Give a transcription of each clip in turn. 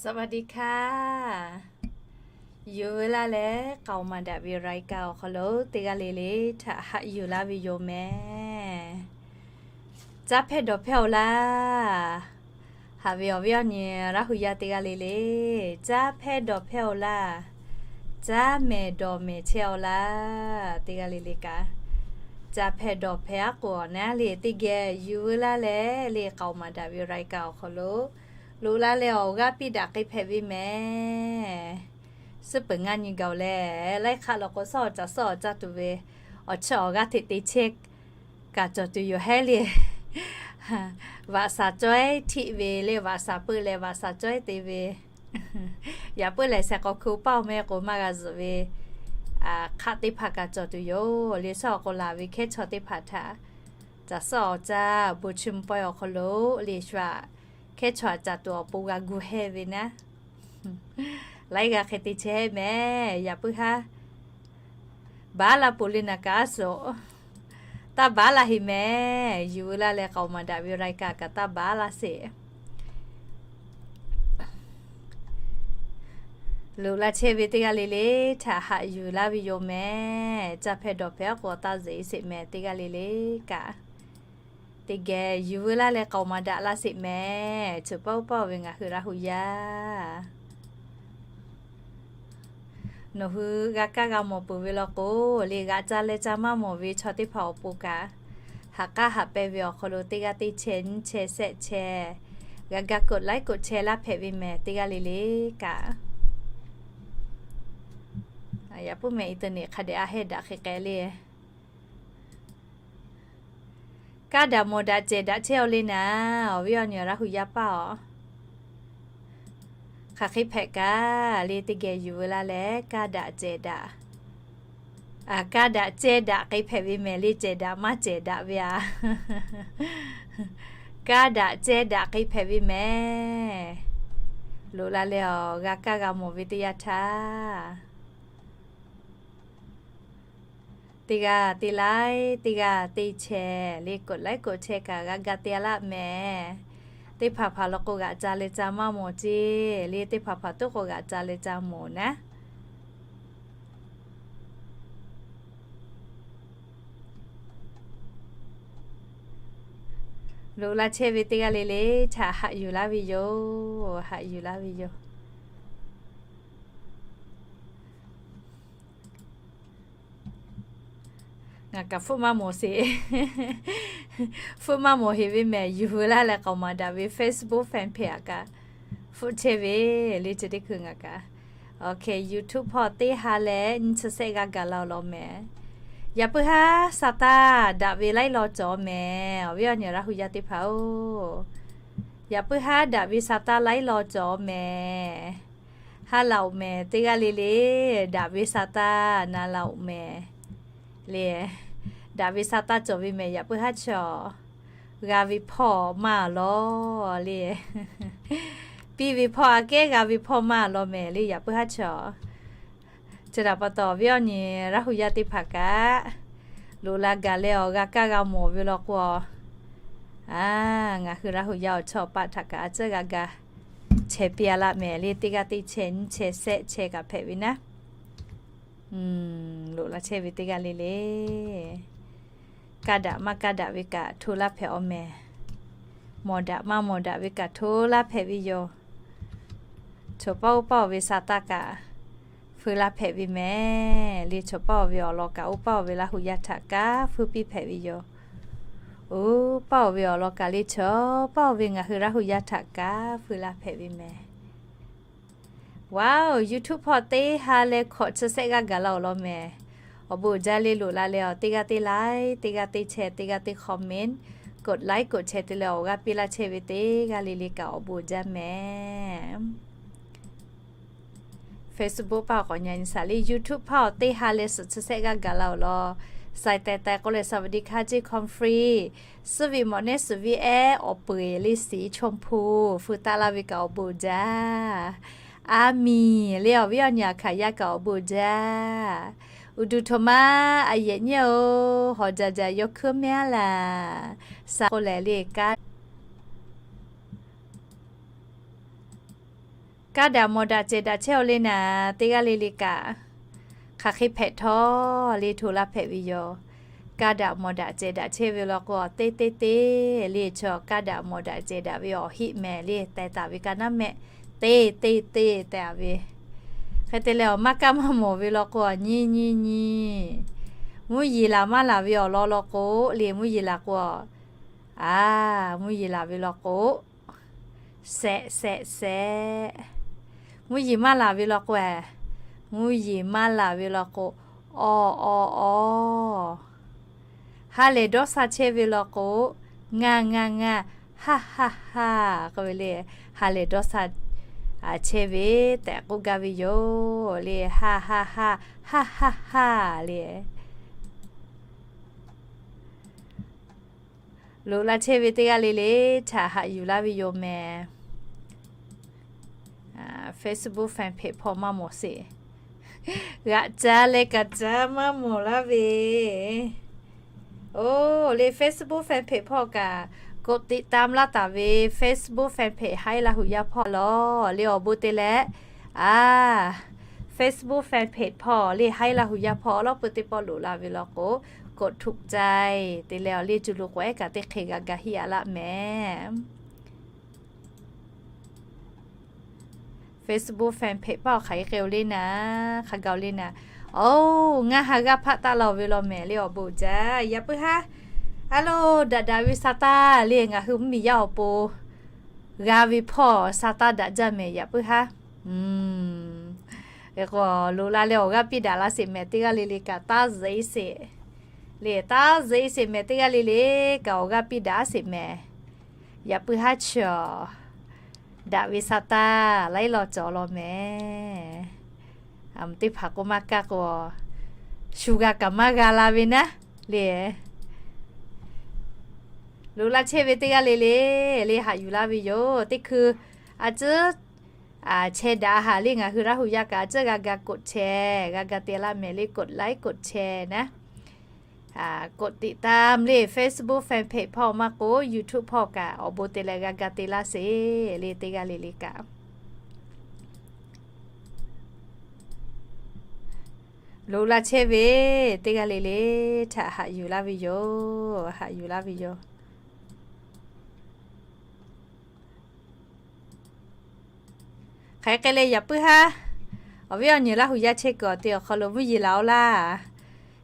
สวัสดีค่ะ Yuˬ veu laˇ leh k'aoˍ maˍ daꞈ ve รายการ awˬ hk'aw lo teˇ g'aˇ le le htaꞈ haꞈ yuˬ laˇ ve yoˬ mehˍ. Caˇ hpehˇ dawˬ hpehˇ-oˬ laˇ. Haꞈ ve awˬ viˉ awˬ nyi Laˇ hu yaˇ teˇ g'aˇ le le, caˇ hpehˇ dawˬ hpehˇ-oˬ laˇ. Caˇ mehˍ dawˬ mehˍ chehˇ-oˬ laˇ. Teˇ g'aˇ le le kaꞈ caˇ hpehˇ dawˬ hpehˇ aˉ k'oˍ awˬ naˉ le teˇ geh yuˬ veu laˇ leh le k'aoˍ maˍ daꞈ ve รายการ awˬ hk'aw lo loꞈ la leh awˬ g'aˇ piˇ daꞈ k'ai hpehꞈ ve mehˍ. Suhˉ peuˬ ngaˇ nyi gaˬ-oˬ leh, laiˉ hk'aˆ law k'o, suhˉ awˬ caˍ suhˉ awˬ caˇ tuˬ ve awˬ chawˇ awˬ g'aˇ hteꞈ te chehˇ kaꞈ cawˬ tuˬ yoˬ hehˉ le. Vaꞈ shaˍ cawehˉ htiˆ ve le, vaꞈ shaˍ peuˆ leh vaꞈ shaˍ cawehˉ te ve. Yaꞈ puiˉ lehˬ shehˍ k'awꞈ hku paˇ-oˬ meh k'o maˇ g'a zuhꞈ ve hk'aˆ teˇ hpaˍ kaꞈ cawˬ tuˬ yoˬ le. Suhˉ awˬ k'o laˬ ve hkehˉ chaw teˇ hpaˍ htaꞈ caˍ suhˉ awˬ caˇ bon chi mvuh pawehˇ awˬ hk'aw lo le shu aꞈ hkehˉ chaw aꞈ caˍ tuˬ awˬ pon g'a gu hehˇ ve naˉ, laiˉ g'aˇ hk'e te chehˇ mehˍ. Yaꞈ puiˉ haˉ baˉ la poˬ le naˍ kaꞈ a suhˍ taˇ baˉ la heˍ mehˍ. Yuˬ veu laˇ leh k'aoˍ maˍ daꞈ ve รายการ kaꞈ taˇ baˉ laˇ sheˍ. Loꞈ la chehˇ ve teˇ g'aˇ le le htaꞈ haꞈ yuˬ laˇ ve yoˬ mehˍ. Caˇ hpehˇ dawˬ hpehˇ aˉ k'oˍ taˇ zeꞈ sheˍ mehˍ. Teˇ g'aˇ le le kaꞈ teˇ geh yuˬ veu laˇ leh k'aoˍ maˍ daꞈ laˇ sheˍ mehˍ. Cawˬ paˇ oˇ paˇ-oˬ ve ngaˬ hui Laˇ hu yaˇ, nawˬ hui g'a kaˇ g'a mawˬ peuˬ ve law k'o le, g'aꞈ ca leh ca maˇ mawˬ ve chaw teˇ hpaˍ awˬ pon kaꞈ, haꞈ k'aˉ haꞈ pehˇ ve awˬ hk'aw lo teˇ g'aˇ teˇ chehˇ nyiˇ chehˇ shehˆ chehˇ g'a ga กดไลค์ กดแชร์ laˇ hpehꞈ ve mehˍ. Teˇ g'aˇ le le kaꞈ yaꞈ puiˉ mehˍ internet hk'a dehꞈ a hehˇ daꞈ hk'e k'ai le. Kaˇ daꞈ mawˬ daꞈ cehˬ daꞈ chehˇ-aw le naˍ, awˬ viˉ awˬ nyi Laˇ hu yaˇ paˇ-oˬ, hk'aˬ hk'e hpehꞈ kaꞈ le teˇ geh yuˬ veu laˇ leh kaˇ daꞈ cehˬ daꞈ, kaˇ daꞈ cehˇ daꞈ k'ai hpehꞈ ve mehˍ le. Cehˬ daꞈ maˇ cehˬ daꞈ ve a, kaˇ daꞈ cehˇ daꞈ k'ai hpehꞈ ve mehˍ. Loꞈ la leh awˬ g'a kaˇ g'a mawˬ ve teˇ yanˇ htaˇ teˇ g'aˇ teˇ laiˉ teˇ g'aˇ teˇ chehˇ le กดไลค์ กดแชร์ kaꞈ g'a ga te-a laˇ mehˍ. Teˇ hpaˍ hpaˍ law k'o g'aꞈ ca leh ca maˇ mawˬ ceˇ le, teˇ hpaˍ hpaˍ toˉ k'o g'aꞈ ca leh ca mawˬ naˉ. Loꞈ la chehˇ ve teˇ g'aˇ le le htaꞈ haꞈ yuˬ laˇ ve yoˬ. Haꞈ yuˬ laˇ ve yoˬ. Ngaˬ kaꞈ hpfuhˆ maˇ mawˬ sheˍ. Hpfuhˆ maˇ mawˬ heˍ ve mehˍ. Yuˬ veu laˇ leh k'aoˍ maˍ daꞈ ve Facebook fan page aꞈ kaꞈ hpfuhˆ chehˇ ve le. Chi teˇ hkui ngaˬ kaꞈ awˬ hkeh YouTube hpawˇ teˇ ha leh nyiˇ chi sehˆ g'aˇ gaˬ la-oˬ law mehˍ. Yaꞈ puiˉ haˉ sa taˇ daꞈ ve laiˉ law cawˬ mehˍ. Awˬ viˉ awˬ nyi Laˇ hu yaˇ teˇ hpaˍ-oˬ, yaꞈ puiˉ haˉ daꞈ ve sa taˇ laiˉ law cawˬ mehˍ. Ha laꞈ-oꞈ mehˍ. Teˇ g'aˇ le le daꞈ ve sa taˇ na laꞈ-oꞈ mehˍ le. Daꞈ ve sa taˇ cawˬ ve mehˍ. Yaꞈ puiˉ haˉ chaw g'a ve hpawˇ maˇ law le. Piˇ ve hpawˇ aꞈ kehˉ g'a ve hpawˇ maˇ law mehˍ le. Yaꞈ puiˉ haˉ chaw chi htaꞈ pa taw awˬ viˉ awˬ nyi Laˇ hu yaˇ teˇ hpaˍ kaꞈ loꞈ la gaˬ leh awˬ g'a kaˇ g'a mawˬ ve law k'o, ngaˬ hui Laˇ hu yaˇ awˬ chawˇ paˆ htaꞈ kaꞈ a tcuhˉ g'a ga chehˇ piˇ-a laˇ mehˍ le. Teˇ g'aˇ teˇ chehˇ nyiˇ chehˇ shehˆ chehˇ kaꞈ hpehꞈ ve naˉ, loꞈ la chehˇ ve teˇ g'aˇ le le kaˇ daꞈ maˇ kaˇ daꞈ ve kaꞈ hto laˇ hpehꞈ-aw mehˍ. Mawˬ daꞈ maˇ mawˬ daꞈ ve kaꞈ hto laˇ hpehꞈ ve yoˬ. Chaw paˆ oˇ paˆ-oˬ ve sa taˇ kaꞈ feu laˇ hpehꞈ ve mehˍ le. Chaw paˆ-oˬ ve awˬ lawn kaꞈ oˇ paˆ-oˬ ve Laˇ hu yaˇ htaꞈ kanˉ feu piˇ hpehꞈ ve yoˬ. Oˇ paˆ-oˬ ve awˬ lawn kaꞈ le chaw paˆ-oˬ ve ngaˬ hui Laˇ hu yaˇ htaꞈ kanˉ feu laˇ hpehꞈ ve mehˍ. Wow, YouTube hpawˇ teˇ ha leh hkawꞈ chi sehˆ g'aˇ gaˬ la-oˬ law mehˍ. Awˬ bon uiˍ jaˇ le. Loꞈ la leh awˬ teˇ g'aˇ teˇ laiˉ, teˇ g'aˇ teˇ chehˇ, teˇ g'aˇ teˇ comment, กดไลค์ กดแชร์ te leh awˬ g'aˇ piˇ laˇ chehˇ ve teˇ g'aˇ le le kaꞈ awˬ bon uiˍ jaˇ mehˍ. Facebook paˆ awˬ k'awꞈ nyi nyi shaˍ le. YouTube hpawˇ teˇ ha leh suhˍ chi sehˆ g'aˇ gaˬ la-oˬ law. Sai tai tai k'oˆ leh สวัสดีค่ะ ceˇ คอมฟรี suhˉ ve mawꞈ nehˉ suhˍ ve ehˉ awˬ peu-eˬ le สีชมพู feu taˆ laˇ ve kaꞈ awˬ bon uiˍ jaˇ. A miˬ le awˬ viˉ awˬ nyi Aˍhkaˍ yaˇ kaꞈ awˬ bon uiˍ jaˇ. Uˬ duˬ htoꞈ ma a yehˬ nyiˇ-oˬ, hawˬ jaˬ jaˬ yawˇ hkuiˉ mehˉ-a laˬ. Sa k'oˆ lehˬ le kaˇ Kaˇ daꞈ mawˬ daꞈ cehˬ daꞈ chehˇ-oˬ le naˍ, teˇ g'aˇ le le kaꞈ hk'aˬ hk'e hpehꞈ htawˇ le hto laˇ hpehꞈ ve yoˬ. Kaˇ daꞈ mawˬ daꞈ cehˬ daꞈ chehˇ ve law k'o, teˇ teˇ teˇ le chaw kaˇ daꞈ mawˬ daꞈ cehˬ daꞈ ve awˬ heˆ mehˍ le teh taˍ ve ka naˉ mehˆ, teˇ teˇ teˇ teh-a ve. Hk'e te leh, awˬ maˇ kaˇ maˇ mawˬ ve law k'o, nyiˇ nyiˇ nyiˇ. Mvuhˇ yeˬ laˬ maˇ laˬ ve awˬ lawn law k'o le, mvuhˇ yeˬ laˬ k'o, a, mvuhˇ yeˬ laˬ ve law k'o, sehꞈ sehꞈ sehꞈ. Mvuhˇ yeˬ maˇ laˬ ve law k'o, mvuhˇ yeˬ maˇ laˬ ve law k'o, awˬ awˬ awˬ. Ha lehˬ dawˇ sha chehˇ ve law k'o, ngaˬ ngaˬ ngaˬ, haˇ haˇ haˇ k'oˆ ve le. Ha lehˬ dawˇ sha chehˇ ve tehꞈ k'oˆ gaˇ ve yoˬ le. Haˇ haˇ haˇ, haˇ haˇ haˇ le. Loꞈ la chehˇ ve teˇ g'aˇ le le htaꞈ haꞈ yuˬ laˇ ve yoˬ mehˍ. Facebook fan page hpawˇ maˇ mawˬ sheˍ. G'aꞈ caˇ leh kaꞈ caˇ maˇ mawˬ laˇ ve. Oˬ, le Facebook fan page hpawˇ kaꞈ กดติดตาม laˇ taˍ ve Facebook fan page Haiˉ Laˇ Huˍ Yaˇ hpawˇ lawˬ le awˬ bon te leh, a, Facebook fan page hpawˇ le Haiˉ Laˇ Huˍ Yaˇ hpawˇ lawˉ peuˬ teˇ pawˆ loꞈ la ve law k'o, กดถูกใจ te leh awˬ le cuˬ lo k'awꞈ ehˉ kaꞈ teˇ hk'e g'a ga hiˆ a laˇ mehˍ. Facebook fan page paˇ awˬ hk'aˬ hk'e k'ai-o le naˍ, hk'a ga-o le naˍ. Oˬ, ngaˬ ha g'aˇ hpaˆ taˆ la-oˬ ve law mehˍ le awˬ bon jaˇ. Yaꞈ puiˉ haˉ, a lo, daꞈ daꞈ ve sa taˇ le ngaˬ hui mvuhˇmiˬ yaˇ awˬ pon g'a ve hpawˇ sa taˇ daꞈ jaˇ mehˍ yaꞈ puiˉ haˉ. Hk'e k'o, loꞈ la leh awˬ g'aˇ piˇ daꞈ la sheˍ mehˍ teˇ g'aˇ le le kaꞈ taˇ zeꞈ sheˍ. Le taˇ zeꞈ sheˍ mehˍ teˇ g'aˇ le le kaꞈ awˬ g'aˇ piˇ daꞈ sheˍ mehˍ. Yaꞈ puiˉ haˉ chi-a, daꞈ ve sa taˇ laiˉ law cawˬ law mehˍ. Teˇ hpaˍ k'o maˇ kaˇ k'o, shu g'a kaꞈ maˇ g'a la ve naˉ le. Loꞈ la chehˇ ve teˇ g'aˇ le le, le haꞈ yuˬ laˇ ve yoˬ. Teˇ hkui a ciˉ chehˇ daꞈ haꞈ le ngaˬ hui Laˇ huˍ yaˇ kaꞈ a ciˉ g'a ga กดแชร์ g'a ga te laˇ mehˍ le กดไลค์ กดแชร์ naˉ. กดติดตาม le Facebook fan page hpawˇ maˇ k'o YouTube hpawˇ kaꞈ awˬ bon te leh g'a ga te laˇ sheˍ le teˇ g'aˇ le le kaꞈ. Loꞈ la chehˇ ve teˇ g'aˇ le le htaꞈ haꞈ yuˬ laˇ ve yoˬ, haꞈ yuˬ laˇ ve yoˬ. Hk'aˬ hk'e leh yaꞈ puiˉ haˉ, awˬ viˉ awˬ nyi Laˇ huˍ yaˇ chehˇ kuiˬ awˬ te awˬ hk'aw lo mvuhˇ yeˬ laˬ-oꞈ laˇ.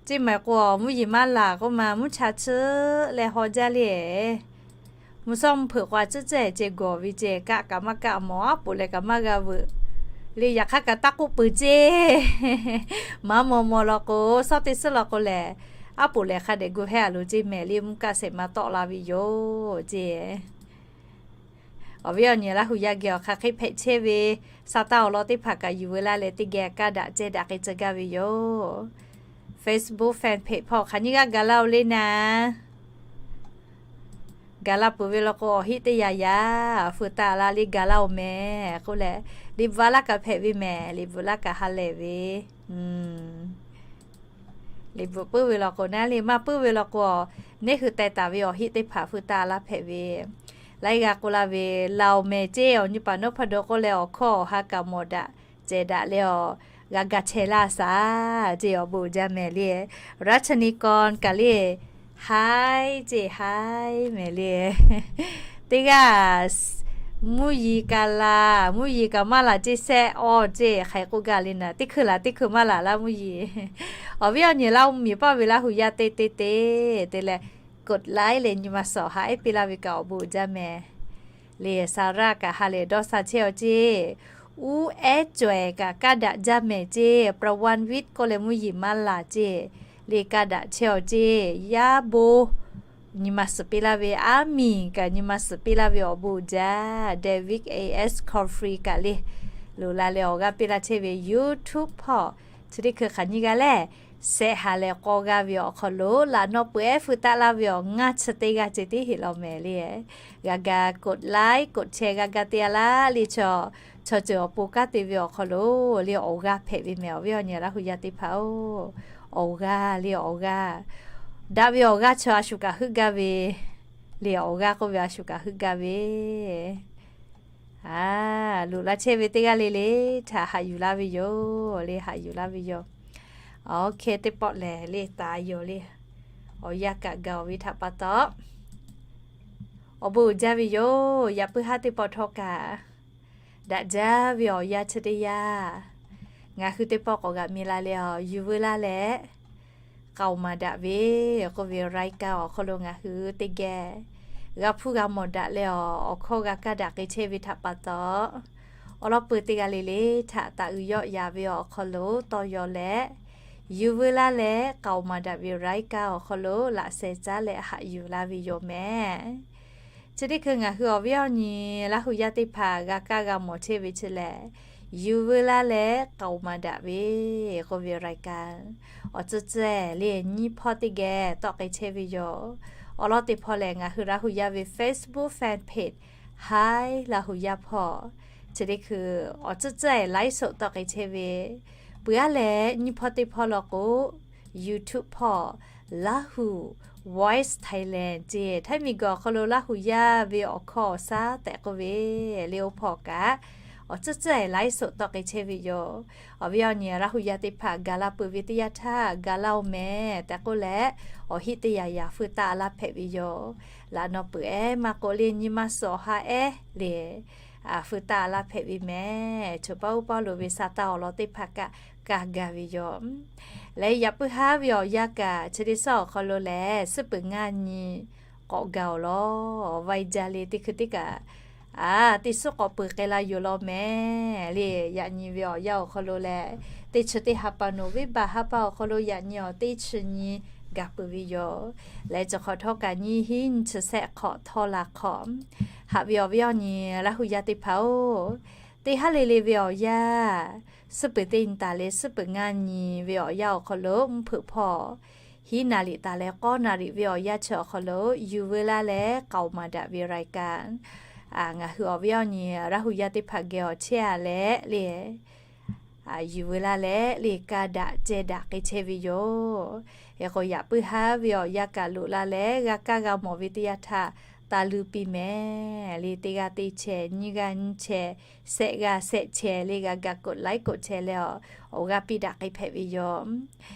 Ceˇ maˬ k'o mvuhˇ yeˬ maˇ laˬ k'oˆ ma mvuhˇ cha chiˇ leh haw jaˇ le. Mvuhˇ shawˉ mvuhˇ hpeuꞈ k'o a ciˉ cehˬ ceh gawˬ ve ceh kaˆ kaꞈ maˇ kaˆ mawˬ, aˉ poꞈ leh kaꞈ maˇ g'a veuꞈ le. Yaꞈ hk'aˇ kaꞈ taˇ k'oˆ peuˬ ceˇ. Maˇ maw maw law k'o, shawˉ teˇ suhˉ law k'o lehˬ, aˉ poꞈ lehˬ hk'a dehꞈ gu hehˉ a loˬ ceˇ mehˍ le mvuhˇ kaˆ shehˍ ma tawˆ la ve yoˬ ceˇ. Awˬ viˉ awˬ nyi Laˇ huˍ yaˇ geh awˬ hk'aˬ hk'e hpehꞈ chehˇ ve, sa taˇ awˬ lawn teˇ hpaˍ kaꞈ yuˬ veu laˇ leh teˇ geh kaˇ daꞈ cehˇ daꞈ k'ai tcuh gaˇ ve yoˬ. Facebook fan page hpawˇ hk'aˬ nyiˇ g'aˇ gaˬ laˇ-oˬ le naˍ. Gaˬ la peuˬ ve law k'o awˬ heˆ teˇ yaꞈ yaꞈ feu taˍ la le gaˬ laˇ-oˬ mehˍ k'oˆ leh, liꞈ bvuhꞈ laˇ kaꞈ hpehꞈ ve mehˍ, liꞈ bvuhꞈ laˇ kaꞈ ha lehˬ ve. Liꞈ bvuhꞈ puiˉ ve law k'o naˉ le maˇ puiˉ ve law k'o, neˇ hui teh taˍ ve awˬ heˆ teˇ hpaˍ feu taˍ laˇ hpehꞈ ve. Laiˉ g'a k'oˆ laˇ ve, laˬ-oˬ mehˍ ceˇ awˬ nyi paˍ nawˉ hpaˇ daw k'oˆ leh awˬ hkawˇ awˬ ha kaꞈ mawˬ daꞈ cehˬ daꞈ leh awˬ g'a ga chehˇ laˇ shaˍ ceˇ awˬ bon jaˇ mehˍ le. Raˇ chaˇ ni kaw kaꞈ le, haiˉ ceˇ haiˉ mehˍ le. Teˇ g'aˇ mvuhˇ yeˬ kaꞈ laˬ, mvuhˇ yeˬ kaꞈ maˇ laˬ ceˇ sehˆ awˬ ceˇ hk'aˬ hk'e k'oˆ gaˇ le naˍ. Teˇ hkui laˬ teˇ hkui maˇ laˬ laˇ mvuhˇ yeˬ. Awˬ viˉ awˬ nyi Laˇ huˍ miˬ paˇ ve Laˇ huˍ yaˇ teˇ teˇ teˇ te leh, กดไลค์ leh nyi ma suhˍ haꞈ ehˉ piˇ laˇ ve kaꞈ awˬ bon jaˇ mehˍ. Le Saˍraˇ kaꞈ ha lehˬ dawˇ sha chehˇ-aw ceˇ. Uˉ ehˉ cawehˬ kaꞈ kaˇ daꞈ jaˇ mehˍ ceˇ. Prawanvit k'oˆ leh mvuhˇ yeˬ maˇ laˬ ceˇ. Le kaˇ daꞈ chehˇ-aw ceˇ. Yaˇ bon nyi ma suhˍ piˇ laˇ ve, aˉ miˬ kaꞈ nyi ma suhˍ piˇ laˇ ve awˬ bon jaˇ. David A S Cornfield kaꞈ le loꞈ la leh awˬ g'aˇ piˇ laˇ chehˇ ve YouTube hpawˇ chi teˇ hkui hk'aˬ nyiˇ g'aˇ lehˬ, shehˆ ha leh k'awˇ g'aˇ ve awˬ hk'aw lo laꞈ nawˉ peuˬ ehˉ feu taˆ laˇ ve awˬ ngaˇ chi teˇ g'aˇ ceh tiˉ heˆ law mehˍ le. G'a ga กดไลค์ กดแชร์ g'a ga te-a laˇ le chaw, chaw ceuˬ awˬ pon kanˉ te ve awˬ hk'aw lo le awˬ g'aˇ hpehꞈ ve mehˍ awˬ viˉ awˬ nyi Laˇ huˍ yaˇ teˇ hpaˍ-oˬ. Awˬ g'aˇ le awˬ g'aˇ, daꞈ ve awˬ g'aˇ chaw a shu kaꞈ heuˆ gaˇ ve le awˬ g'aˇ k'oˆ ve a shu kaꞈ heuˆ gaˇ ve A, loꞈ la chehˇ ve teˇ g'aˇ le le htaꞈ haꞈ yuˬ laˇ ve yoˬ le, haꞈ yuˬ laˇ ve yoˬ. Awˬ hk'e teˇ pawˆ lehˬ le, taˍ yoˬ le. Awˬ yanˇ kaꞈ gaˬ-oˬ ve htaꞈ pa taw, awˬ bon uiˍ jaˇ ve yoˬ. Yaꞈ puiˉ haˉ teˇ pawˆ htawˇ kaꞈ daꞈ jaˇ ve awˬ yanˇ chi teˇ yanˇ, ngaˬ hui teˇ pawˆ k'awꞈ g'aꞈ mi la leh, yuˬ veu laˇ leh k'aoˍ maˍ daꞈ ve k'oˆ ve รายการ awˬ hk'aw lo ngaˬ hui teˇ geh g'a hpuˇ g'a mawˬ daꞈ leh, awˬ hkawˇ g'a kaˇ daꞈ k'ai chehˇ ve htaꞈ pa taw, awˬ lawn peu teˇ g'aˇ le le htaꞈ taˍ uiˍ yawˆ yan ve awˬ hk'aw lo tawˇ yaw leh, yuˬ veu laˇ leh k'aoˍ maˍ daꞈ ve รายการ awˬ hk'aw lo laꞈ sheh caˉ leh haꞈ yuˬ laˇ ve yoˬ mehˍ. Chi teˇ hkui ngaˬ hui awˬ viˉ awˬ nyi Laˇ hu yaˇ teˇ hpaˍ g'a kaˇ g'a mawˬ chehˇ ve chi lehˬ, yuˬ veu laˇ leh k'aoˍ maˍ daꞈ ve k'oˆ ve รายการ awˬ tcuhˇ tcuhˇ le nyiˇ hpawˇ teˇ geh tawˆ k'ai chehˇ ve yoˬ. Awˬ lawn teˇ hpawˇ lehˬ, ngaˬ hui Laˇ hu yaˇ ve Facebook fan page Hi Laˇ hu yaˇ hpawˇ, chi teˇ hkui awˬ tcuhˇ tcuhˇ ไลฟ์สด tawˆ k'ai chehˇ ve, peuˬ aˉ leh nyiˇ hpawˇ teˇ hpawˇ law k'o, YouTube hpawˇ Laˇ hu Voice Thailand ce, Htaiˇ miˬguiˬ awˬ hk'aw lo Laˇ hu yaˇ ve awˬ hkawˇ awˬ shaˉ tehꞈ k'oˆ ve le, oˇ hpawˇ kaꞈ awˬ tcuhˇ tcuhˇ ไลฟ์สด tawˆ k'ai chehˇ ve yoˬ. Awˬ viˉ awˬ nyi Laˇ hu yaˇ teˇ hpaˍ gaˬ la peuˬ ve teˇ yanˇ htaˇ gaˬ laˇ-oˬ mehˍ tehꞈ k'oˆ leh, awˬ heˆ teˇ yanˇ yanˇ feu taˆ laˇ hpehꞈ ve yoˬ. Laꞈ naw peuˬ ehˉ maˇ k'oˆ le, nyi ma suhˍ awˬ ha ehˉ le feu taˆ laˇ hpehꞈ ve mehˍ. Choˬ paˇ uˉ paˇ loˍ ve sa taˇ awˬ lawn teˇ hpaˍ kaꞈ kaˇ gaˇ ve yoˬ. Leh yaꞈ puiˉ haˉ ve awˬ yanˇ kaꞈ chi teˇ suhˉ awˬ hk'aw lo lehˬ, suhˉ peuˬ ngaˇ nyi k'awꞈ gaˬ-oˬ law. Vaiˇ jaˇ le teˇ hkui teˇ kaꞈ, a, teˇ suhˉ k'awꞈ peuˬ k'ai la yoˬ law mehˍ le. Yaꞈ nyi ve awˬ yanˇ awˬ hk'aw lo lehˬ, teˇ chi teˇ ha pa nawˬ venˇbaˆ ha pa awˬ hk'aw lo yaꞈ nyi awˬ teˇ chi nyi gaˬ peuˬ ve yoˬ. Leh chi hk'awꞈ htawˇ kaꞈ nyiˇ hinˉ nyiˇ chi sehˆ hk'awꞈ htawˇ la hk'awꞈ, haꞈ ve awˬ viˉ awˬ nyi Laˇ hu yaˇ teˇ hpaˍ-oˬ, teˇ haˉ le le ve awˬ yanˇ, suhˉ peuˬ teˇ nyi taˍ leh suhˉ peuˬ ngaˇ nyi ve awˬ yanˇ awˬ hk'aw lo mvuhˇ hpeuꞈ hpawˇ hiˉ naˍ riˍ taˍ leh k'awˇ naˍ riˍ ve awˬ yanˇ chi awˬ hk'aw lo yuˬ veu laˇ leh k'aoˍ maˍ daꞈ ve รายการ ngaˬ hui awˬ viˉ awˬ nyi Laˇ hu yaˇ teˇ hpaˍ geh awˬ chehˇ-a leh le, yuˬ veu laˇ leh le kaˇ daꞈ ceh daꞈ k'ai chehˇ ve yoˬ. Hk'e k'o yaꞈ puiˉ haˉ ve awˬ yanˇ kaꞈ loꞈ la leh g'a kaˇ g'a mawˬ ve teˇ yanˇ htaˇ, taˇ luˇ piˇ mehˍ le. Teˇ g'aˇ teˇ chehˇ, nyiˇ g'aˇ nyiˇ chehˇ, sehˆ g'aˇ sehˆ chehˇ le g'a ga กดไลค์ กดแชร์ leh awˬ g'aˇ piˇ daꞈ k'ai hpehꞈ ve yoˬ.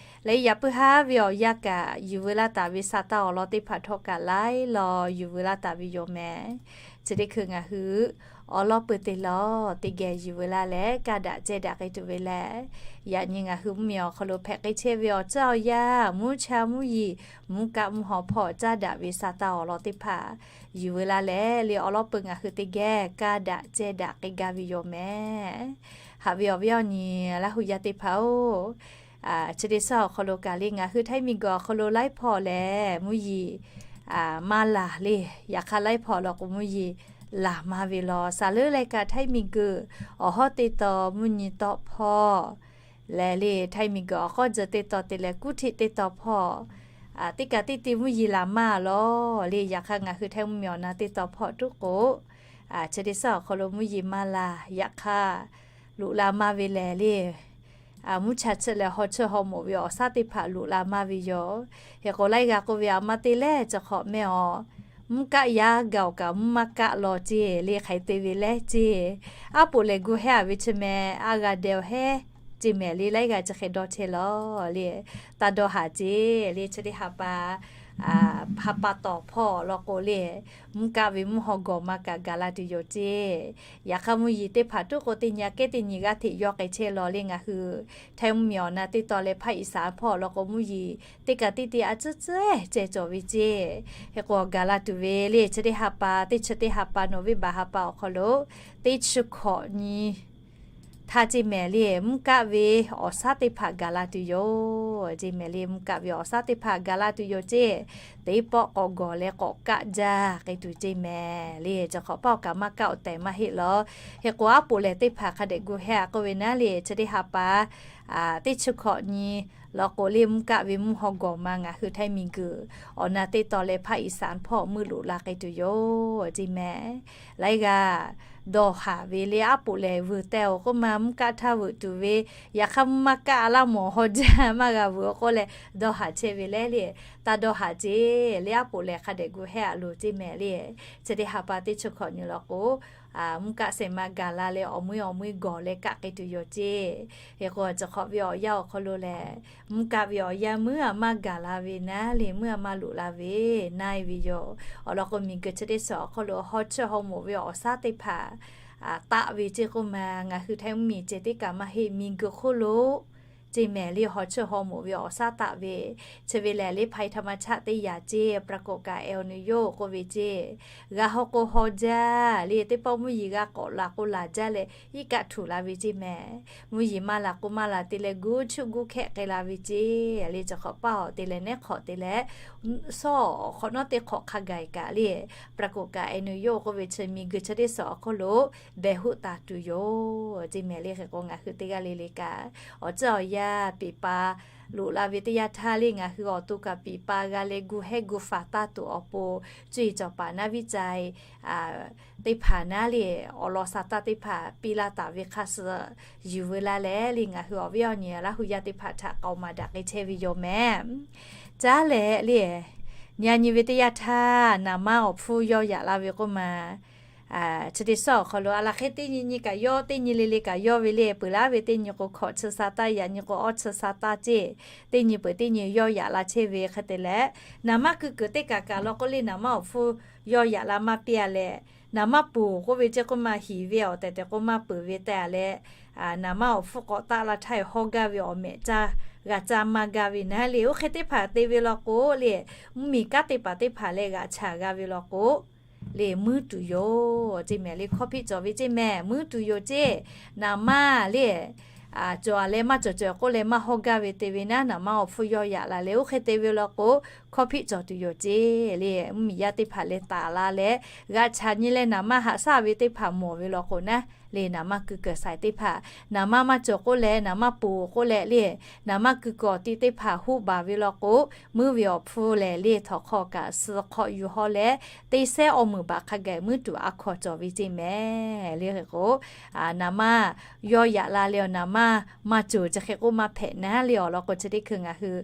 Leh yaꞈ puiˉ haˉ ve awˬ yanˇ kaꞈ yuˬ veu laˇ taˍ ve sa taˇ awˬ lawn teˇ hpaˍ htawˇ kaꞈ laiˉ law yuˬ veu laˇ taˍ ve yoˬ mehˍ. Chi teˇ hkui ngaˬ hui awˬ lawn peu te law teˇ geh yuˬ veu laˇ leh kaˇ daꞈ ceh daꞈ k'ai tuˬ ve lehˬ, yaꞈ nyi ngaˬ hui mvuhˇmiˬ awˬ hk'aw lo hpehꞈ k'ai chehˇ ve awˬ tcuhˉ awˬ yanˇ, mvuhˇ cha mvuhˇ yeˬ, mvuhˇ kaˆ mvuhˇ haw hpawˇ caˇ daꞈ ve sa taˇ awˬ lawn teˇ hpaˍ yuˬ veu laˇ leh le awˬ lawn peu ngaˬ hui teˇ geh kaˇ daꞈ ceh daꞈ k'ai gaˇ ve yoˬ mehˍ. Haꞈ ve awˬ viˉ awˬ nyi Laˇ hu yaˇ teˇ hpaˍ-oˬ, chi teˇ suhˉ awˬ hk'aw lo kaꞈ le ngaˬ hui Htaiˇ miˬguiˬ awˬ hk'aw lo laiˉ hpawˇ lehˬ mvuhˇ yeˬ maˇ laˬ le. Yaꞈ hk'aˇ laiˉ hpawˇ law k'o mvuhˇ yeˬ laˬ maˇ ve law. Saˍ leuˉ leh kaꞈ Htaiˇ miˬguiˬ awˬ hawˉ teˇ taw mvuhˇ nyi tawˆ hpawˇ leh le Htaiˇ miˬguiˬ awˬ k'awˇ jeh teˇ taw te leh kuˉ htiˆ teˇ taw hpawˇ teˇ kaꞈ teˇ te mvuhˇ yeˬ laˬ maˇ law le. Yaꞈ hk'aˇ ngaˬ hui Htaiˇ mvuhˇmiˬ awˬ na teˇ taw hpawˇ tuˉ k'o, chi teˇ suhˉ awˬ hk'aw lo mvuhˇ yeˬ maˇ laˬ. Yaꞈ hk'aˇ loꞈ la maˇ ve lehˬ le, mvuhˇ cha chi leh haw cheuˇ haw moˍ ve awˬ shaˉ teˇ hpaˍ loꞈ la maˇ ve yoˬ. Hk'e k'o laiˉ g'aˇ k'oˆ ve, a ma te lehˬ chi hk'awꞈ mehˆ awˬ, mvuhˇ kaˆ yaˇ gaˬ-oˬ kaꞈ mvuhˇ maˇ kaˆ law ceˇ le, hk'aˬ hk'e te ve lehˬ ceˇ, aˉ poꞈ lehˬ gu hehˉ-a ve chi mehˍ, a g'a deh-oˬ hehˉ ceˇ mehˍ le. Laiˉ g'aˇ chi hk'e dawˇ chehˇ law le, taˇ dawˇ haˍ ceˇ le. Chi teˇ ha pa ha pa tawˍ hpawˇ law k'o le, mvuhˇ kaˆ ve mvuhˇ haw gawˬ ma kaꞈ gaˬ la tuˬ yoˬ ceˇ. Yaꞈ hk'aˇ mvuhˇ yeˬ teˇ hpaˍ tuˉ k'o teˇ nyi aꞈ kehˉ teˇ nyi g'aˇ hteꞈ yawˇ k'ai chehˇ law le. Ngaˬ hui Htaiˇ mvuhˇmiˬ awˬ na teˇ taw leh ภาคอีสาน hpawˇ law k'o mvuhˇ yeˬ teˇ kaꞈ teˇ te a tcuhˉ tcuhˉ ceh cawˬ ve ceˇ. Hk'e k'o gaˬ la tuˬ ve le. Chi teˇ ha pa, teˇ chi teˇ ha pa nawˬ venˇbaˆ ha pa awˬ hk'aw lo teˇ chi hkawꞈ nyi htaˇ ceˇ mehˍ le, mvuhˇ kaˆ ve awˬ shaˉ teˇ hpaˍ gaˬ la tuˬ yoˬ ceˇ mehˍ le. Mvuhˇ kaˆ ve awˬ shaˉ teˇ hpaˍ gaˬ la tuˬ yoˬ ceˇ. Teˇ pawˆ k'awꞈ gawˬ leh k'awꞈ kaˆ jaˇ k'ai tuˬ ceˇ mehˍ le. Chi hk'awꞈ paˇ awˬ kaꞈ maˇ kaˆ awˬ tehˬ maˇ heˆ law. Hk'e k'o aˉ poꞈ lehˬ teˇ hpaˍ hk'a dehꞈ gu hehˉ-a k'oˆ ve naˉ le, chi teˇ ha pa teˇ chi hkawꞈ nyi law k'o le, mvuhˇ kaˆ ve mvuhˇ haw gawˬ ma ngaˬ hui Htaiˇ miˬguiˬ awˬ na teˇ taw leh ภาคอีสาน hpawˇ meuˇ loꞈ la k'ai tuˬ yoˬ ceˇ mehˍ. Laiˉ g'aˇ dawˇ haˍ ve le, aˉ poꞈ lehˬ vuiˬ teh-oˬ k'oˆ ma mvuhˇ kaˆ htaˇ veuꞈ tuˬ ve, yaꞈ hk'aˇ mvuhˇ maˇ kaˆ laˇ mawˬ haw jaˇ maˇ g'a vuiˬ-oˬ k'oˆ leh dawˇ haˍ chehˇ ve lehˬ le, taˇ dawˇ haˍ ceˇ le. Aˉ poꞈ lehˬ hk'a dehꞈ gu hehˉ-a loˬ ceˇ mehˍ le. Chi teˇ ha pa teˇ chi hkawꞈ nyi law k'o mvuhˇ kaˆ shehˍ ma gaˬ la leh awˬ meuˇ awˬ meuˇ gawˬ leh kaˆ k'ai tuˬ yoˬ ceˇ. Hk'e k'o, chi hk'awꞈ ve awˬ yanˇ awˬ hk'aw lo lehˬ, mvuhˇ kaˆ ve awˬ yanˇ meuˇ a maˇ gaˬ la ve naˉ le, meuˇ a maˇ loꞈ la ve naˉ e ve yoˬ. Awˬ lawn k'o, miˬguiˬ chi teˇ suhˍ awˬ hk'aw lo haw chiˇ haw moˍ ve awˬ shaˉ teˇ hpaˍ taˆ ve ceˇ k'oˆ ma, ngaˬ hui Htaiˇ mvuhˇmiˬ ceh teˇ kaˬ maˇ heˆ, miˬguiˬ hk'oˆ lo ceˇ mehˍ le, haw chiˇ haw moˍ ve awˬ shaˉ taˆ ve. Chi ve lehˬ, le ภัยธรรมชาติ teˇ yanˇ ceˇ, ปรากฏการณ์ เอลนีโญ k'oˆ ve ceˇ. G'a haw k'o haw jaˇ le, teˇ pawˆ mvuhˇ yeˬ g'a k'awꞈ laˬ k'o laˬ jaˇ leh, iˉ kaˆ htuꞈ la ve ceˇ mehˍ. Mvuhˇ yeˬ maˇ laˬ k'o maˇ laˬ te leh, guˇ chuˆ guˇ hkehˆ k'ai la ve ceˇ le. Chi hk'awꞈ paˇ awˬ te leh nehˉ hk'awꞈ te leh, sawˉ awˬ hk'awꞈ nawˉ teˇ hk'awꞈ hk'a gaˬ kaꞈ le, ปรากฏการณ์ เอลนีโญ k'oˆ ve chi miˬguiˬ chi teˇ suhˍ awˬ hk'oˆ lo behˬ hoˆ taˍ tuˬ yoˬ ceˇ mehˍ le. Hk'e k'o, ngaˬ hui teˇ g'aˇ le le kaꞈ awˬ tcuhˉ awˬ yanˇ peˬ pa loꞈ la ve teˇ yanˇ htaˇ le, ngaˬ hui awˬ to kaꞈ peˬ pa g'a leh gu hehˉ gu faˍ taˇ tuˬ awˬ pon, cuˇ yiˍ cawˬ paˍ naˉ viˉ cai teˇ hpaˍ naˉ le, awˬ lawn sa taˇ teˇ hpaˍ piˇ laˇ taˍ ve hk'a suh yuˬ veu laˇ leh le, ngaˬ hui awˬ viˉ awˬ nyi Laˇ hu yaˇ teˇ hpaˍ htaꞈ k'aoˍ maˍ daꞈ k'ai chehˇ ve yoˬ mehˍ. Caˉ leh le, nyi a nyi ve teˇ yanˇ htaˇ naˍ manˇ awˬ hpfuhˇ yawˇ yaꞈ la ve k'oˆ ma, chi teˇ suhˍ awˬ hk'aw lo a laˬ hk'e teˇ nyi nyi kaꞈ yawˇ, teˇ nyi le le kaꞈ yawˇ ve le, peuˬ laˇ ve teˇ nyi k'o, hkawꞈ chi sa taˇ, yaꞈ nyi k'o awˇ chi sa taˇ ceˇ, teˇ nyi peuˬ teˇ nyi yawˇ yaꞈ la chehˇ ve hk'e te leh, naˍ manˇ keu kuiˬ teˇ kaˬ kaꞈ law k'o le, naˍ manˇ awˬ hpfuhˇ yawˇ yaꞈ la maˇ piˇ a leh, naˍ manˇ ponˬ k'oˆ ve ceˇ k'oˆ ma, hiˍ ve awˬ tehˬ tehˬ k'oˆ maˇ peuˬ ve tehꞈ leh, naˍ manˇ awˬ hpfuhˇ k'awꞈ taˆ la htaˇ, hawˇ gaˇ ve awˬ mehꞈ caˇ g'a caˇ maˇ gaˇ ve naˉ le. Oˇ hk'e teˇ hpaˍ te ve law k'o le, mvuhˇmiˬ kanˉ te paˍ teˇ hpaˍ leh g'aꞈ chaˬ g'a ve law k'o le, muiˉ tuˬ yoˬ ceˇ mehˍ le. Hkawˇ hpiˆ cawˬ ve ceˇ mehˍ, muiˉ tuˬ yoˬ ceˇ. Naˍ manˇ le cawˬ a leh maˇ cawˬ cawˬ k'oˆ leh maˇ hawˇ gaˇ ve te ve naˉ, naˍ manˇ awˬ hpfuhˇ yawˇ yaꞈ la leh, oˇ hk'e te ve law k'o, hkawˇ hpiˆ cawˬ tuˬ yoˬ ceˇ le. Mvuhˇmiˬ yaˇ teˇ hpaˍ leh taˍ la leh, g'aꞈ chaˬ nyi leh naˍ manˇ haꞈ shaˆ ve teˇ hpaˍ mawˬ ve law k'o naˉ le, naˍ manˇ keu kuiˬ saiˍ teˇ hpaˍ, naˍ manˇ maˇ cawˬ k'oˆ leh, naˍ manˇ ponˬ k'oˆ leh le, naˍ manˇ keu kuiˬ awˬ ti teˇ hpaˍ hoˆ baˬ ve law k'o, muiˉ ve awˬ hpfuhˇ lehˬ le, htawnˍ hk'aw kaꞈ suh hk'aw yuˬ haw leh, teˇ sehˉ awˬ meunˍ baꞈ hk'a gaˬ muiˉ tuˬ a hkawˍ cawˬ ve ceˇ mehˍ le. Hk'e k'o, naˍ manˇ yawˇ yaꞈ la leh awˬ naˍ manˇ maˇ cawˬ chi hk'e k'oˆ maˇ hpehꞈ naˉ le. Awˬ lawn k'o, chi teˇ hkui ngaˬ hui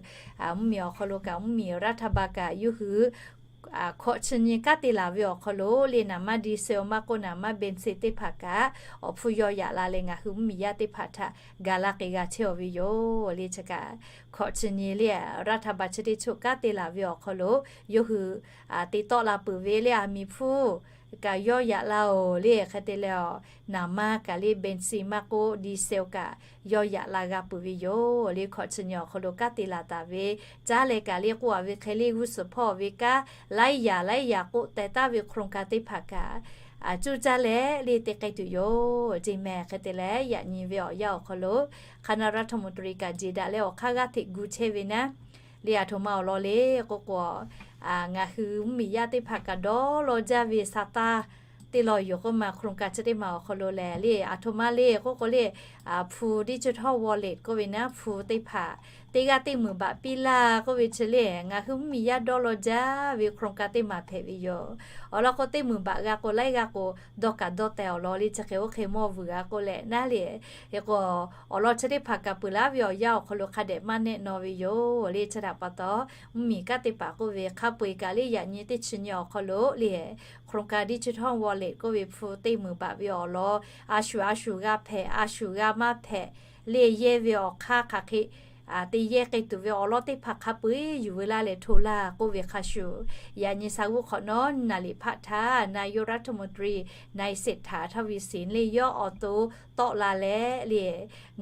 mvuhˇmiˬ awˬ hk'aw lo kaꞈ, mvuhˇmiˬ รัฐบาล kaꞈ yawˇ hui hkawꞈ chi nyi kanˉ te laˬ ve awˬ hk'aw lo le, naˍ manˇ ดีเซล maˇ k'oˆ naˍ manˇ เบนซิน teˇ hpaˍ kaꞈ awˬ hpfuhˇ yawˇ yaꞈ la leh, ngaˬ hui mvuhˇmiˬ yaˇ teˇ hpaˍ htaꞈ ga laˇ k'ai g'a chehˇ aw ve yoˬ le. Chi kaꞈ hkawꞈ chi nyi le, รัฐบาล chi teˇ choˆ kanˉ te laˬ ve awˬ hk'aw lo, yawˇ hui te tawˆ la peuˬ ve le, aˬ miˍ hpfuhˇ kaꞈ yawˇ yaꞈ la oˬ le. Hk'e te leh, naˍ manˇ kaꞈ le, เบนซิน maˇ k'oˆ ดีเซล kaꞈ yawˇ yaꞈ la g'a peuˬ ve yoˬ le. Hkawꞈ chi nyi awˬ hk'aw lo kanˉ te laˬ taˍ ve, caˉ leh kaꞈ le k'oˆ a ve hk'e le, g'uˇ suhˍ hpawˇ ve kanˉ laiˉ yaꞈ laiˉ yaꞈ k'oˆ teh taˍ ve โครงการ teˇ hpaˍ kaꞈ, cuˇ caˇ leh le te k'ai tuˬ yoˬ ceˇ mehˍ. Hk'e te leh, yaꞈ nyi ve awˬ yanˇ awˬ hk'aw lo คณะรัฐมนตรี kaꞈ jeˬ daꞈ leh awˬ hk'aˇ g'aˇ hteꞈ gu chehˇ ve naˉ le, aˬ htoꞈ ma awˬ lawn le k'oˆ k'o, ngaˬ hui mvuhˇmiˬ yaˇ teˇ hpaˍ kaꞈ dawˇ law jaˇ ve sa taˇ teˇ law yoˬ k'oˆ ma, โครงการ chi teˇ maˬ awˬ hk'aw lo lehˬ le, aˬ htoꞈ ma le k'oˆ k'o le, hpu digital wallet k'oˆ ve naˉ, hpu teˇ hpaˍ teˇ g'aˇ teˇ meunˍ baꞈ piˇ laˇ k'oˆ ve chi le, ngaˬ hui mvuhˇmiˬ yaˇ dawˇ law jaˇ ve โครงการ teˇ maˬ hpehꞈ ve yoˬ. Awˬ lawn k'o, teˇ meunˍ baꞈ g'a k'o, laiˉ g'aˇ k'o dawˇ kaꞈ dawˇ teh awˬ lawn le, chi hk'e oˇ hk'e mawˇ vuiˬ g'a k'oˆ leh naˉ le. Hk'e k'o, awˬ lawn chi teˇ hpaˍ kaꞈ peuˬ laˇ ve awˬ yanˇ awˬ hk'aw lo hk'a dehꞈ maˇ nehˆ naw ve yoˬ le. Chi htaꞈ pa taw, mvuhˇmiˬ kanˉ teˇ hpaˍ k'oˆ ve hk'a peu-eˬ kaꞈ le, yaꞈ nyi teˇ chi nyi awˬ hk'aw lo le, โครงการ digital wallet k'oˆ ve hpu teˇ meunˍ baꞈ ve awˬ lawn a shuˍ a shuˍ g'a hpehꞈ, a shuˍ g'a maˇ hpehꞈ le, yehˇ ve awˬ hk'aˇ hk'aˬ hk'e te yehˇ k'ai tuˬ ve awˬ lawn teˇ hpaˍ hk'a peu-eˬ yuˬ veu laˇ leh hto laˇ k'oˆ ve hk'a shuˍ, yaꞈ nyi sa g'uˇ hk'awꞈ nawˉ naˍ liꞈ hpaˆ htaꞈ นายกรัฐมนตรี นายเศรษฐา ทวีสิน le, yawˇ awˬ to tawˆ la leh le,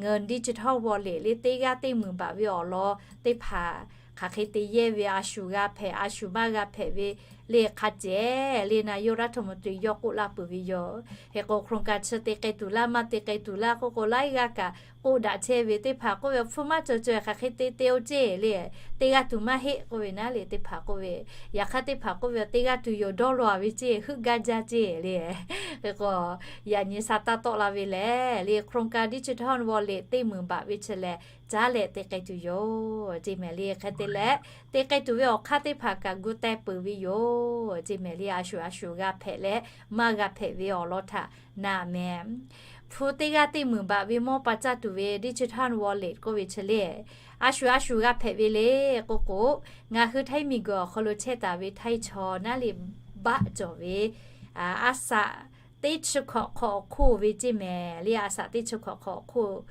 เงินดิจิทัลวอลเล็ต le, teˇ g'aˇ teˇ meunˍ baꞈ ve awˬ lawn teˇ hpaˍ hk'aˬ hk'e te yehˇ ve a shuˍ g'a hpehꞈ, a shuˍ maˇ g'a hpehꞈ ve le hk'a ceh le, นายกรัฐมนตรี yawˇ k'oˆ laˇ peuˬ ve yoˬ. Hk'e k'o, โครงการ chi te k'ai tuˬ laˇ maˇ te k'ai tuˬ laˇ k'oˆ k'o, laiˉ g'aˇ kaꞈ k'oˆ daꞈ chehˇ ve teˇ hpaˍ k'oˆ ve, hpu maˇ cawˬ cawˬ hk'aˬ hk'e te te-o ceˇ le, teˇ g'aˇ tuˬ maˇ heˆ k'oˆ ve naˉ le, teˇ hpaˍ k'oˆ ve, yaꞈ hk'aˇ teˇ hpaˍ k'oˆ ve, teˇ g'aˇ tuˬ yoˬ, dawˇ law a ve ceˇ, heuˆ gaˇ jaˇ ceˇ le. Hk'e k'o, yaꞈ nyi sa taˇ tawˆ la ve lehˬ le, โครงการ ดิจิทัลวอลเล็ต teˇ meunˍ baꞈ ve chi lehˬ, caˉ leh te k'ai tuˬ yoˬ ceˇ mehˍ le. Hk'e te leh, te k'ai tuˬ ve awˬ hk'aˇ teˇ hpaˍ kaꞈ gu teh peuˬ ve yoˬ ceˇ mehˍ le. A shuˍ a shuˍ g'a hpehꞈ leh maˇ g'a hpehꞈ ve awˬ lawn htaꞈ na mehˍ. Hpu teˇ g'aˇ teˇ meunˍ baꞈ ve mawˇ pa caˇ tuˬ ve ดิจิทัลวอลเล็ต k'oˆ ve chi le, a shuˍ a shuˍ g'a hpehꞈ ve le k'oˆ k'o, ngaˬ hui Htaiˇ miˬguiˬ awˬ hk'aw lo chehˇ taˍ ve Htaiˇ chaw naˉ le, baˆ cawˬ ve aˉ saꞈ teˇ chi hkawꞈ hk'awꞈ awˬ hk'oˆ ve ceˇ mehˍ le. A shaꞈ teˇ chi hkawꞈ hk'awꞈ awˬ hk'oˆ